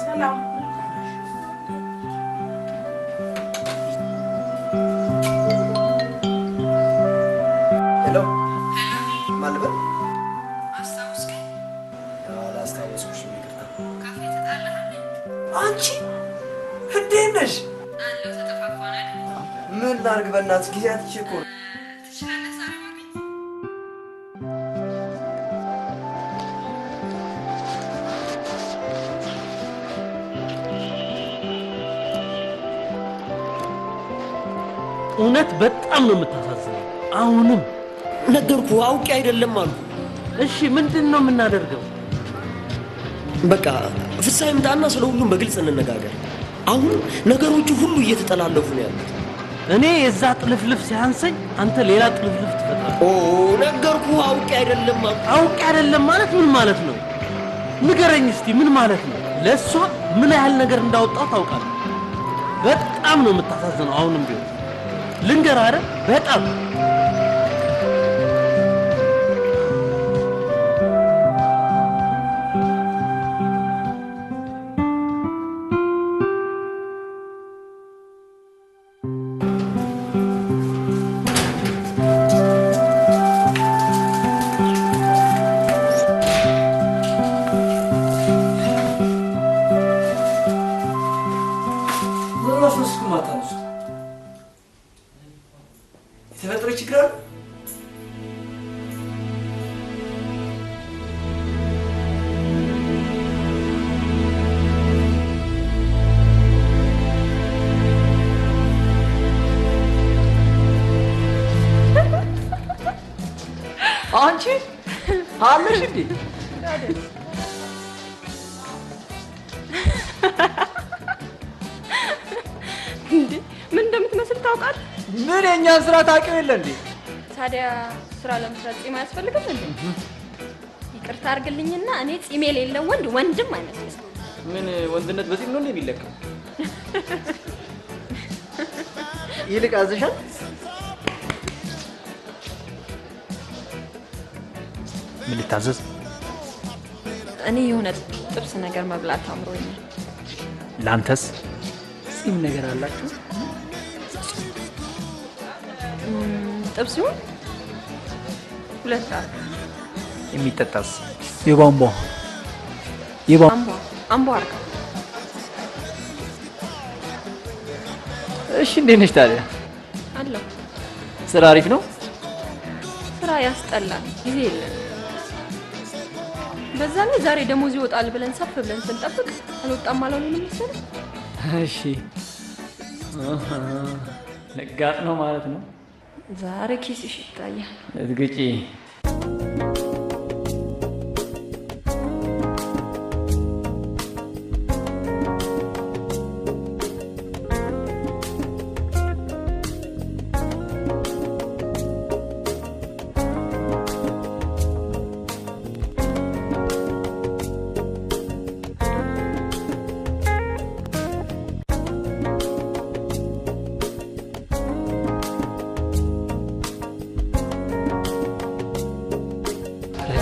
ሰላም።
ምን ላድርግ በእናትህ ጊዜ አጥቼ እኮ ነው።
ትችላለህ ዛሬ ማግኘት?
እውነት በጣም ነው የምታሳዝነው። አሁንም
ነገርኩህ፣ አውቄ አይደለም አልኩህ።
እሺ ምንድን ነው የምናደርገው?
በቃ ፍስሐ ይምጣና ስለ ሁሉም በግልጽ እንነጋገር። አሁን ነገሮቹ ሁሉ እየተጠላለፉ ነው ያሉት።
እኔ የዛ ጥልፍልፍ ሲያንሰኝ አንተ ሌላ ጥልፍልፍ ትፈጥራለህ።
ኦ ነገርኩህ፣ አውቄ አይደለም አልኩህ።
አውቄ አይደለም ማለት ምን ማለት ነው? ንገረኝ እስቲ ምን ማለት ነው? ለእሷ ምን ያህል ነገር እንዳወጣው ታውቃለህ? በጣም ነው የምታሳዝነው። አሁንም ቢሆን ልንገርህ አይደል? በጣም
ምን ሆናችሁ ነው ስልኩን የማታነሱት? የተፈጠረ ችግር አለ? አንቺ አለሽ እንዴ?
እንዴ ምን እንደምትመስል ታውቃለህ?
ምን የእኛን ስራ ታውቂው የለ እንዴ?
ታዲያ ስራ ለመስራት ጺም አያስፈልግም እንዴ? ይቅርታ አድርግልኝና እኔ ጺም የሌለው ወንድ ወንድም አይመስለኝም።
ምን ወንድነት በጺም ነው እንዴ የሚለካው? ይልቅ አዝሻል?
ምን ልታዘዝ?
እኔ የሆነ ጥብስ ነገር መብላት አምሮኛል።
ላንተስ?
ጺም ነገር አላችሁ?
ጥብስ ይሁን ሁለት አርግ።
የሚጠጣስ? የቧንቧ የቧንቧ
አምቦ አርግ።
እሺ እንዴት ነሽ ታዲያ?
አለሁ።
ስራ አሪፍ ነው?
ስራ ያስጠላል፣ ጊዜ የለም። በዛ ላይ ዛሬ ደሞዝ ይወጣል ብለን ሰፍ ብለን ስንጠብቅ አልወጣም አላሉንም መሰለኝ።
እሺ አሃ፣ ልጋጥ ነው ማለት ነው።
ዛሬ ኪስሽ ይታያል።
እትግጪ።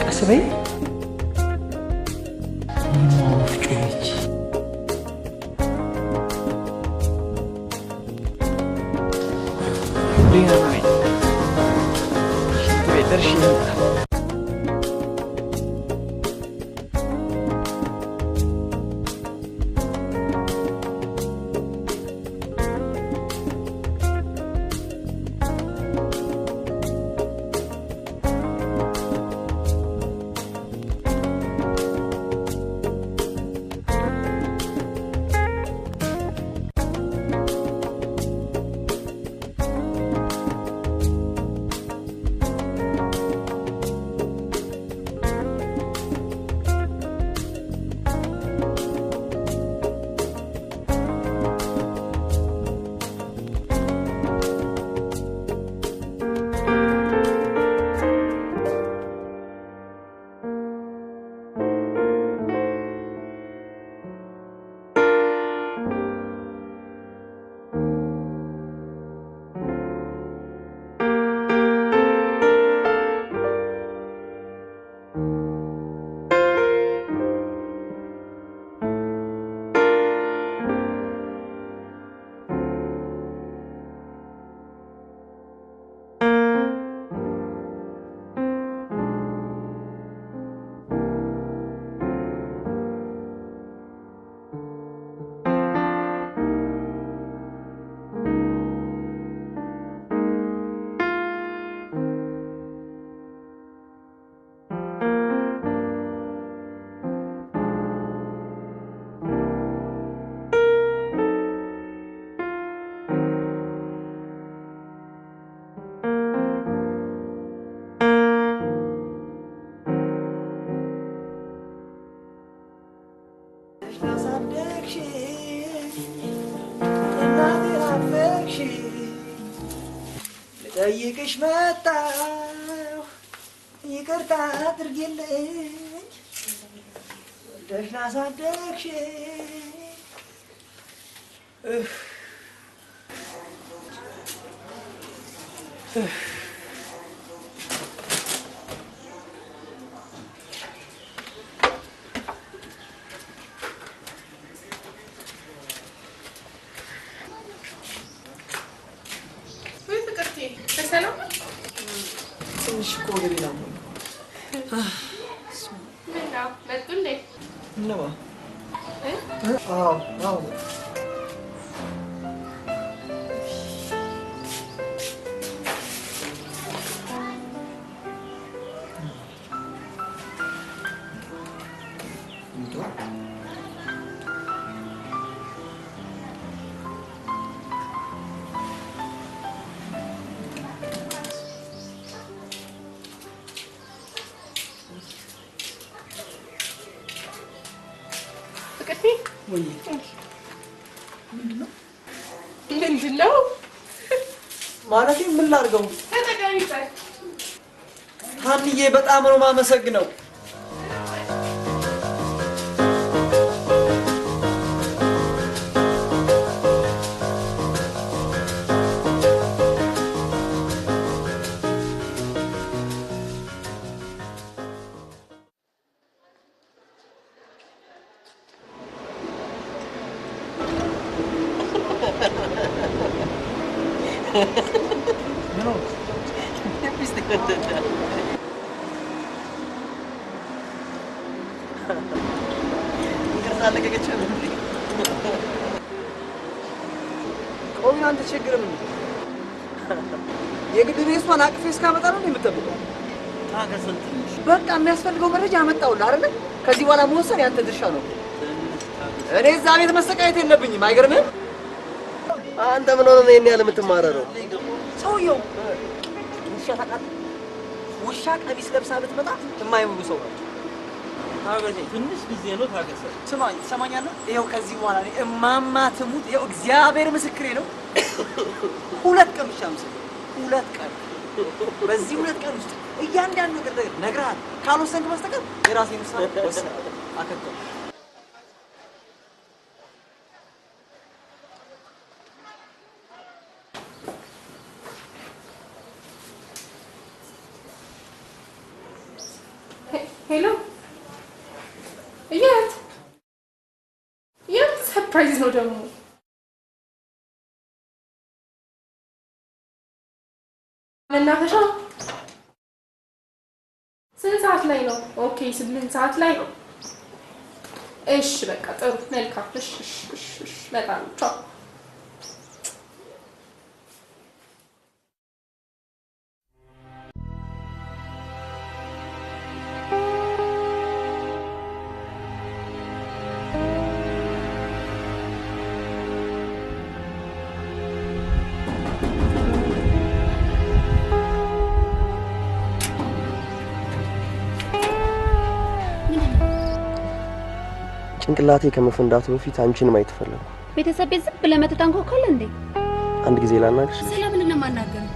ቀስ በይ። ምነው ወፍጮ ነች? ሌላ ቤት ሽንት ቤት ደርሼ ልምጣ። ናፈቅሽ እናቴ ናፈቅሽ ልጠይቅሽ መጣሁ ይቅርታ አድርጊልኝ ወልደሽ ላሳደግሽ
ወይ ፍቅርቴ፣ በሰላም ነው?
ትንሽ እኮ ወገቤን አሞኝ
ምነው መጡ እንዴ?
እነማ?
እ?
አዎ አዎ
ፍቅርቴ
ወይ
ምንድነው? ምንድነው?
ማለቴ ምን ላድርገው?
ተጠቀሚበት።
ሀንዬ በጣም ነው የማመሰግነው። ቆይ አንተ ችግር ምን ነው? የግድ እኔ እሷን አቅፌ እስካመጣ ነው የምጠብቀው?
ታገሰን ትንሽ።
በቃ የሚያስፈልገው መረጃ አመጣሁልህ አይደለ? ከዚህ በኋላ መወሰን ያንተ ድርሻ ነው። እኔ እዛ ቤት መሰቃየት የለብኝም። አይገርምህም?
አንተ ምን ሆነህ ነው ይሄን ያህል የምትማረረው?
ሰውየው ውሻ ታውቃለህ? ውሻ ቀሚስ ለብሳ ብትመጣ የማይምሩ ሰው ናቸው።
ትንሽ ጊዜ ነው፣ ታገሰን።
ስማኝ፣ ትሰማኛለህ? ይኸው ከዚህ በኋላ እኔ እማማ ትሙት፣ ይኸው እግዚአብሔር ምስክሬ ነው። 2 ቀን ብቻ ነው የምሰጠው። 2 ቀን። በዚህ 2 ቀን ውስጥ እያንዳንዱ ነገር ነግረሃል። ካልወሰንክ በስተቀር የራሴን ውሳኔ ወስናለሁ። አከተም
Hello፣ የት የት? Surprise ነው ደግሞ። መናፈሻ ስንት ሰዓት ላይ ነው? Okay 8 ሰዓት ላይ። እሺ በቃ ጥሩ መልካም። እሺ እሺ እሺ እሺ እመጣለሁ። ቻው።
ጭንቅላቴ ከመፈንዳቱ በፊት አንቺን ማየት ፈለኩ።
ቤተሰብ ቤት ዝም ብለህ መተህ ታንኳኳለህ እንዴ?
አንድ ጊዜ ላናግርሽ።
ስለምንድን ነው የማናገረው?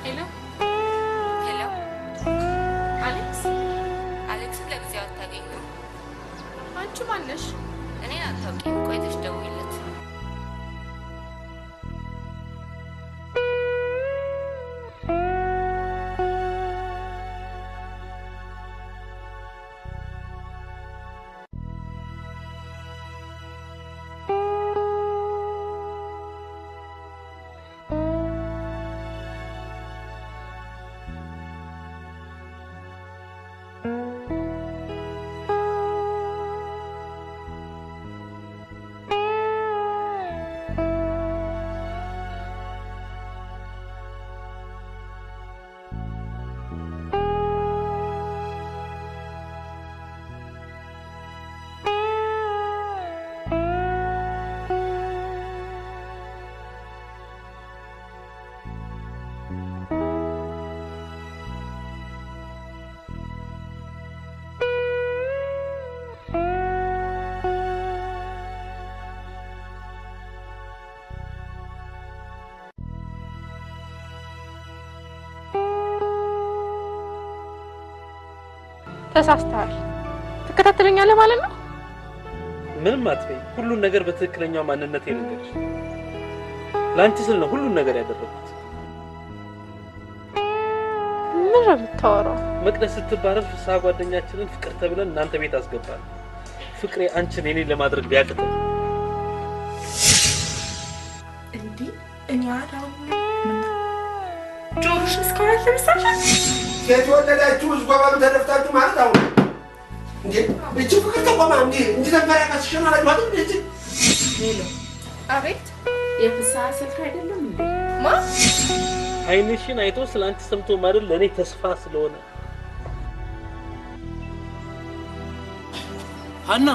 Hello
Hello፣
አሌክስ።
አሌክስን ለጊዜው አታገኘውም።
አንቺ ማነሽ?
እኔን አታውቂም። ቆይተሽ ደውይለት።
ተሳስተሃል። ትከታተለኛለህ ማለት ነው?
ምንም አትበይ። ሁሉን ነገር በትክክለኛው ማንነቴ ልንገርሽ። ለአንቺ ስል ነው ሁሉን ነገር ያደረኩት።
ምን ነው የምታወራው?
መቅደስ ስትባረር ፍስሐ ጓደኛችንን ፍቅር ተብለን እናንተ ቤት አስገባል። ፍቅሬ አንቺን የኔ ለማድረግ ቢያቅትም
እንዴ እኔ አላውቅም። ጆሮሽን እስካሁን አልተመሳሽም?
ሴት ወለዳችሁ ዝጓባሉ ተደፍታችሁ ማለት አሁን እንዴ እቺ ፍቅር ተቆማ እንዴ እንጂ ተንፈራቀስሽ ማለት ማለት እንዴ?
Hello።
አቤት።
የፍስሐ ስልክ አይደለም እንዴ?
ማ
አይንሽን አይቶ ስለ አንቺ ሰምቶ ማለት ለእኔ ተስፋ ስለሆነ ሀና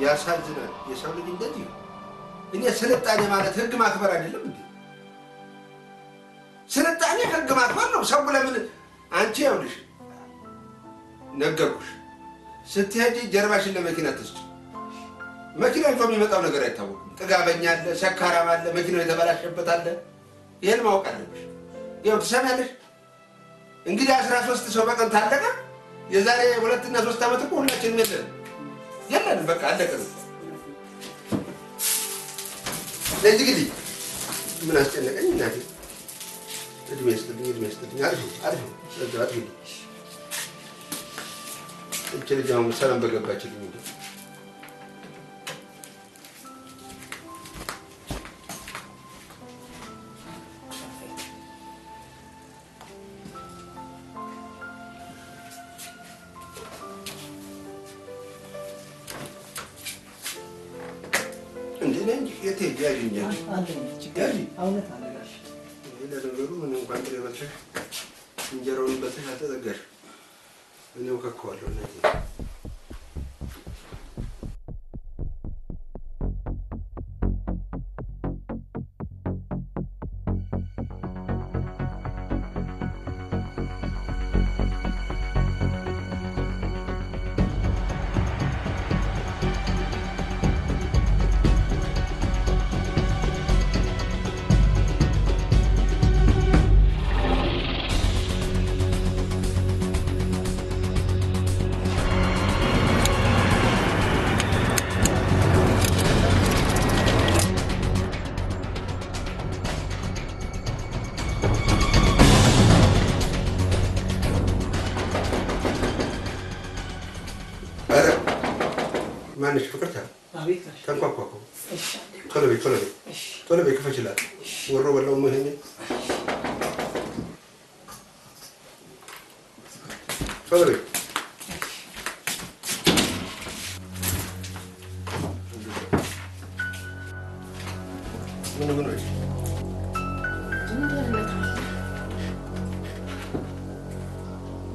ያሳዝናል። የሰው ልጅ እንደዚህ እኔ ስልጣኔ ማለት ህግ ማክበር አይደለም እንዴ? ስልጣኔ ህግ ማክበር ነው። ሰው ለምን አንቺ ይኸውልሽ ነገርኩሽ፣ ስትሄጂ ጀርባሽን ለመኪና ትስጪ። መኪና ይዞ የሚመጣው ነገር አይታወቅም። ጥጋበኛ አለ፣ ሰካራም አለ፣ መኪናው የተበላሸበት አለ። ይሄን ማወቅ አለብሽ። ይኸው ትሰሚያለሽ። እንግዲህ 13 ሰው በቀን ታለቀ። የዛሬ 2 እና 3 ዓመት እኮ ሁላችንም የለንም የለንም፣ በቃ አለቀ። ለዚህ ግዲ ምን አስጨነቀኝ እናቴ። እድሜ ይስጥልኝ፣ እድሜ ይስጥልኝ። አሪፍ አሪፍ ለዛ አሪፍ። እቺ ልጅ አሁን ሰላም በገባችልኝ እንዴ። ለነገሩ ምን እንኳን ጥሬ በልተሽ እንጀራውን በልተሽ አልተዘጋሽ። እኔው ከከዋለሁ እናቴ። ማነሽ ፍቅርታ?
አቤት ጋሽ።
ተንኳኳ እኮ። ቶሎ በይ ቶሎ በይ ቶሎ በይ ክፈችላት። ወሮ በላው ይሄኔ። ቶሎ በይ። ምን ምን ሆነሽ?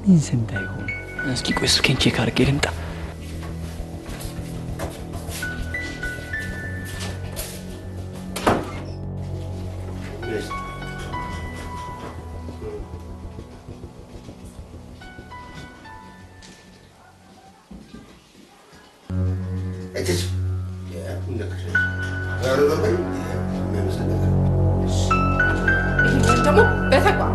ምን ዘንድ አይሆን። እስኪ ቆይ ስልኬን check አድርጌ ልምጣ።
ደግሞ በተግባር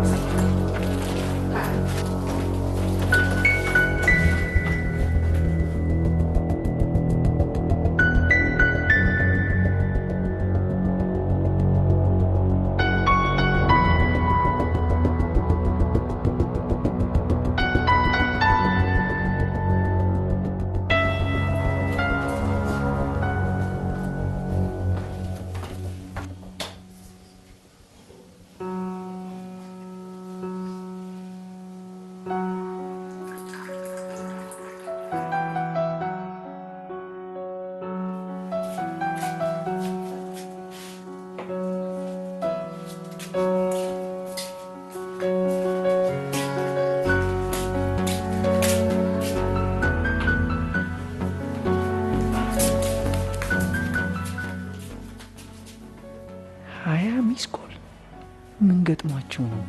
ገጥሟቸው ነው?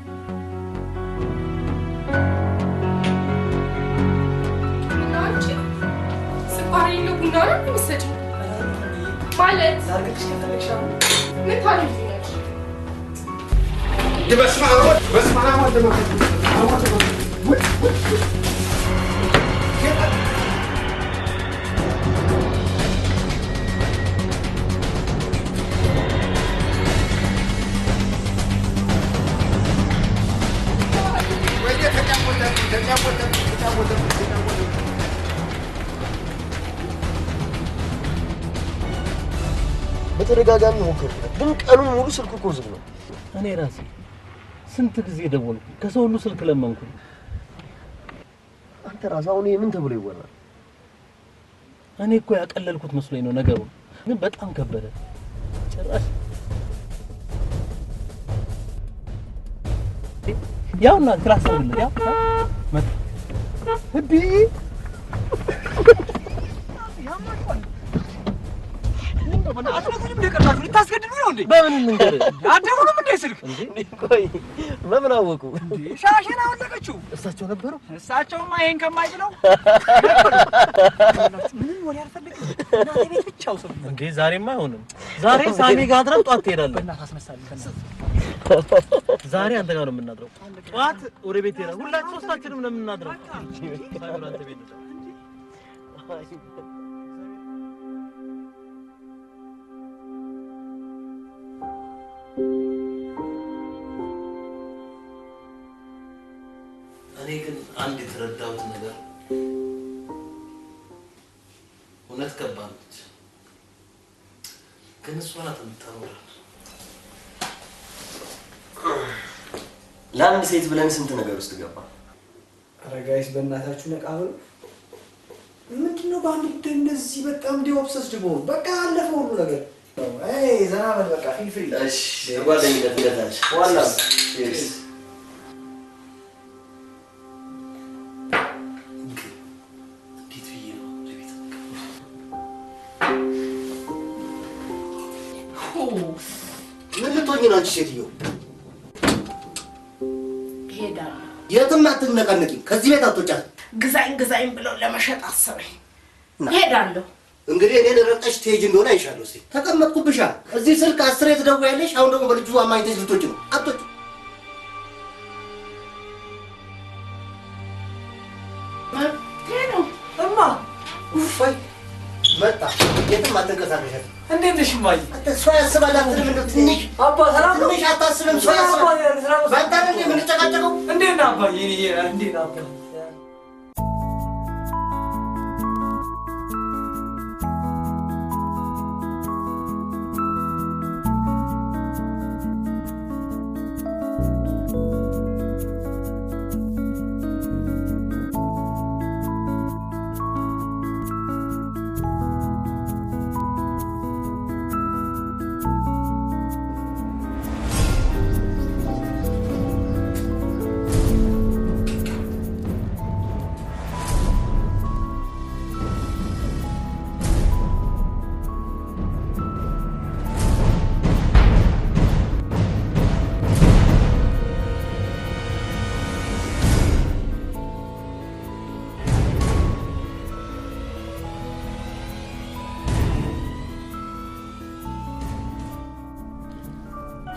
አንቺ ስኳር የሌለው ቡና ነው የምትሰጪው? ማለት ምን ታደርጊኛለሽ?
በስመ አብ በስመ አብ ወወልድ ወመንፈስ ቅዱስ።
በተደጋጋሚ ሞከርኩለት፣ ግን ቀኑን ሙሉ ስልኩ እኮ ዝግ ነው።
እኔ ራሴ ስንት ጊዜ ደወልኩ፣ ከሰው ሁሉ ስልክ ለመንኩ።
አንተ ራስህ አሁን ይሄ ምን ተብሎ ይወራል?
እኔ እኮ ያቀለልኩት መስሎኝ ነው ነገሩ፣ ግን በጣም ከበደ። ጭራሽ ያውና ክላስ አድርግልህ። ያው መጣ እንዴ
ልታስገድሉ ነው እንዴ?
በምን እንንገርህ?
አትደውሉም እንዴ ስልክ?
ቆይ በምን አወቁ?
ሻሽን አወለቀችው።
እሳቸው ነበሩ።
እሳቸውማ ይሄን ከማይብለው ምንም ወሬ አልፈልግም። እናቴ ቤት ብቻ ውሰዱ።
እንዴ ዛሬማ አይሆንም። ዛሬ ሳሚ ጋር አድረን ጧት ትሄዳለህ።
በእናትህ አስነሳልኝ።
ዛሬ አንተ ጋር ነው የምናድረው። ጧት ወደ ቤት ትሄዳለህ። ሁላችን ሶስታችንም ነው የምናድረው። ሳሚ ወደ አንተ ቤት ነው። እኔ ግን አንድ የተረዳሁት ነገር እውነት ከባድ ነች፣ ግን እሷ ናት የምታኖረን።
ለአንድ ሴት ብለን ስንት ነገር ውስጥ ገባ።
ኧረ guys በእናታችሁ ነቃ በሉ። ምንድነው በአንድ ጉዳይ እንደዚህ በጣም እንዲህ obsessed መሆን? በቃ አለፈ ሁሉ ነገር። አይ ዘና በል በቃ feel free።
እሺ የጓደኝነት ውለታች ዋና cheers።
እንዴት ብዬ ነው ወደ ቤት
ምን ልትሆኚ ነው አንቺ ሴትዮ?
እሄዳለሁ።
የትም አትነቃነቂም። ከዚህ ቤት አትወጫትም።
ግዛኝ ግዛኝ ብለው ለመሸጥ አሰበኝ። እሄዳለሁ።
እንግዲህ እኔን ረግጠሽ ትሄጂ እንደሆነ አይሻለሁ። እስኪ ተቀመጥኩብሻ። እዚህ ስልክ 10 ትደውያለሽ። አሁን ደግሞ በልጁ አማኝተሽ ልትወጪ ነው። አትወጪም።
መብቴ ነው።
እማ
ወይ መጣ። የትም አትንቀሳቀሻትም።
እንዴት ነሽ እማዬ?
አንተ ሰው ያስባል አትልም? እንደው ትንሽ
አባ ሰላም ነው?
ትንሽ አታስብም? ሰው ያስባል። በአንተ አይደል እንዴ የምንጨቃጨቀው?
እንዴት ነህ አባዬ? እንዴት ነህ አባ?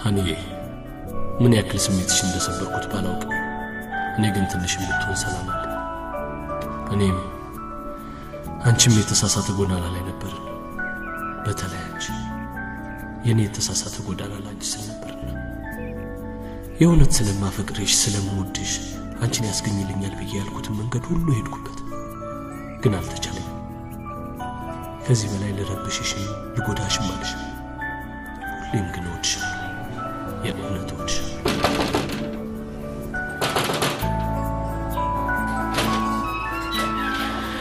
ሀኒዬ፣ ምን ያክል ስሜትሽ እንደሰበርኩት ባላውቅም እኔ ግን ትንሽም ብትሆን ሰላም አለ። እኔም አንቺም የተሳሳተ ጎዳና ላይ ነበርን። በተለይ አንቺ የእኔ የተሳሳተ ጎዳና ላይ አንቺ ስል ነበርና የእውነት ስለማፈቅርሽ ስለምወድሽ አንቺን ያስገኝልኛል ብዬ ያልኩትን መንገድ ሁሉ ሄድኩበት፣ ግን አልተቻለኝም። ከዚህ በላይ ልረብሽሽም ልጎዳሽም አልሽም። ሁሌም ግን እወድሻለሁ፣ የእውነት እወድሻለሁ።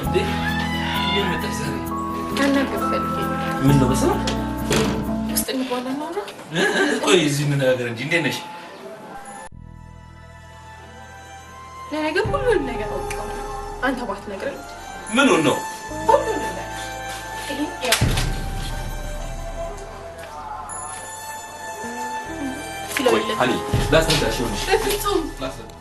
እንዴ እንዴት መጣሽ ዛሬ?
ላናግርህ ፈልጌ ነው።
ምን ነው በሰላም?
ውስጥ እንግባና እናውራ።
ቆይ እዚህ እንነጋገር እንጂ። እንዴት ነሽ?
ለነገር ሁሉንም ነገር አውቄዋለሁ። አንተ ባትነግረኝ
ምኑን ነው?
ሁሉንም ነገር ይሄን ያው ስለወለደ የለም።
ሀኒ ላስረዳሽ። ይኸውልሽ
በፍጹም
ላስረዳሽ።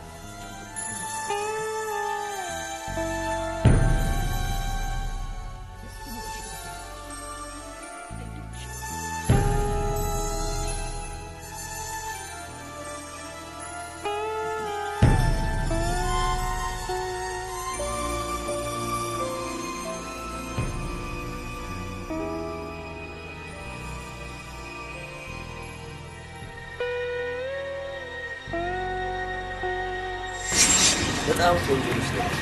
በጣም ቆንጆ ልጅ ነች።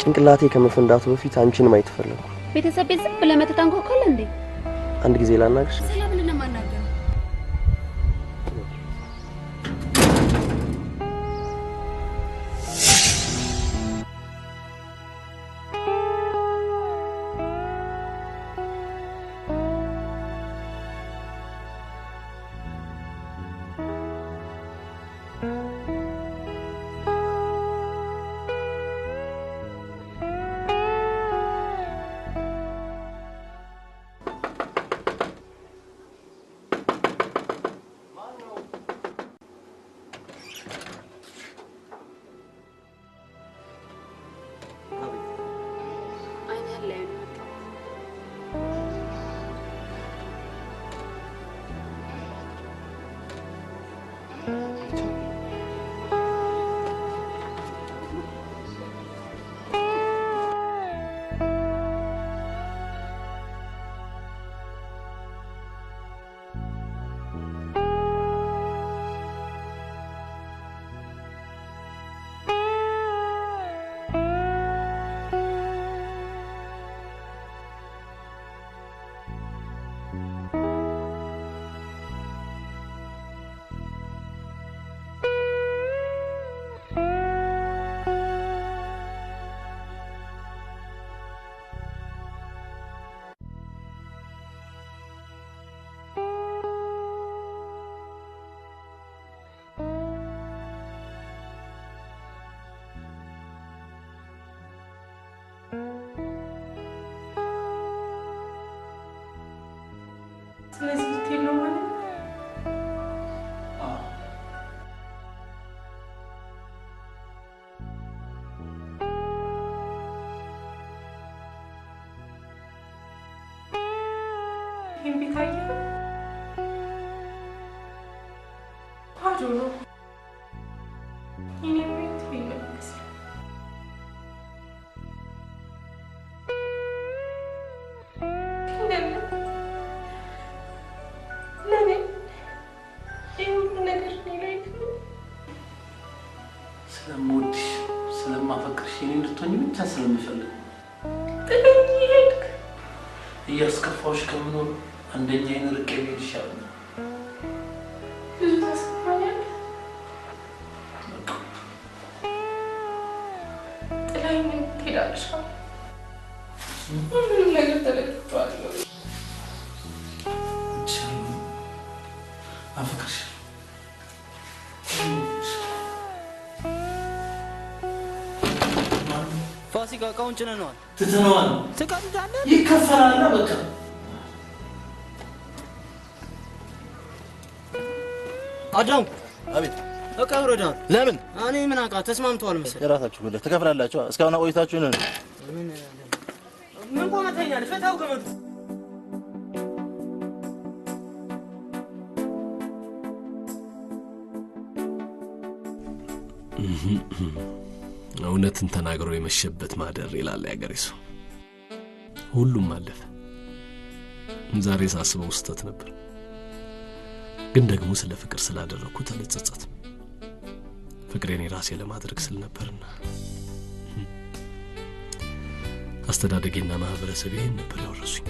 ጭንቅላቴ ከመፈንዳቱ በፊት አንቺን ማየት ፈለኩ።
ቤተሰብ ቤት ዝም ብለህ መተህ ታንኳኳለህ እንዴ?
አንድ ጊዜ ላናግርሽ።
ስለምንድን ነው የማናገረው? አይንህን ላይ ነው የመጣሁት።
ስለዚህ ልትሄድ ነው ማለት ነው? ይህን ቤት አየኸው? ባዶ ነው። የኔ ቤት ይሄን ነው የሚመስለው። ለምን ለምን ይህ ሁሉ ነገር እኔ ላይ ነው?
ስለምወድሽ ስለማፈቅርሽ የኔ እንድትሆኚ ብቻ ስለምፈልግ
ጥለኝ ሄድክ።
እያስከፋሁሽ ከምኖር አንደኛዬን ርቄ ብሄድ ይሻለኛል።
ብዙ ታስከፋኛለህ። ጥላኝ ትሄዳለሽ። ሁሉንም ነገር ተረድቼዋለሁ።
እወድሻለሁ፣ አፈቅርሻለሁ።
ፋሲካ እቃውን ጭነነዋል።
ትተነዋል።
ትቀልዳለህ?
ይከፈላል በቃ።
አዳም
አቤት።
እቃ ይወረዳል።
ለምን?
እኔ ምን አውቃ ተስማምተዋል መሰለኝ።
የራሳችሁ ጉዳይ ትከፍላላችሁ። እስካሁን አቆይታችሁ ነው።
ምን ቆመህ ተኛለህ? ፍታው ገመዱ።
እውነትን ተናግሮ የመሸበት ማደር ይላል ያገሬ ሰው። ሁሉም አለፈ። ዛሬ ሳስበው ስህተት ነበር፣ ግን ደግሞ ስለ ፍቅር ስላደረግኩት አልጸጸትም። ፍቅሬን የራሴ ለማድረግ ስል ነበርና አስተዳደጌና ማህበረሰቤ ይህን ነበር ያወረሱኝ።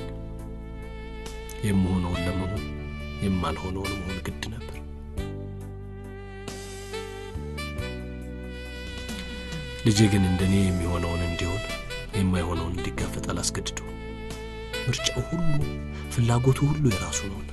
የምሆነውን ለመሆን የማልሆነውን መሆን ግድ ነበር። ልጄ ግን እንደኔ የሚሆነውን እንዲሆን የማይሆነውን እንዲጋፈጥ አላስገድደው። ምርጫው ሁሉ ፍላጎቱ ሁሉ የራሱ ነውና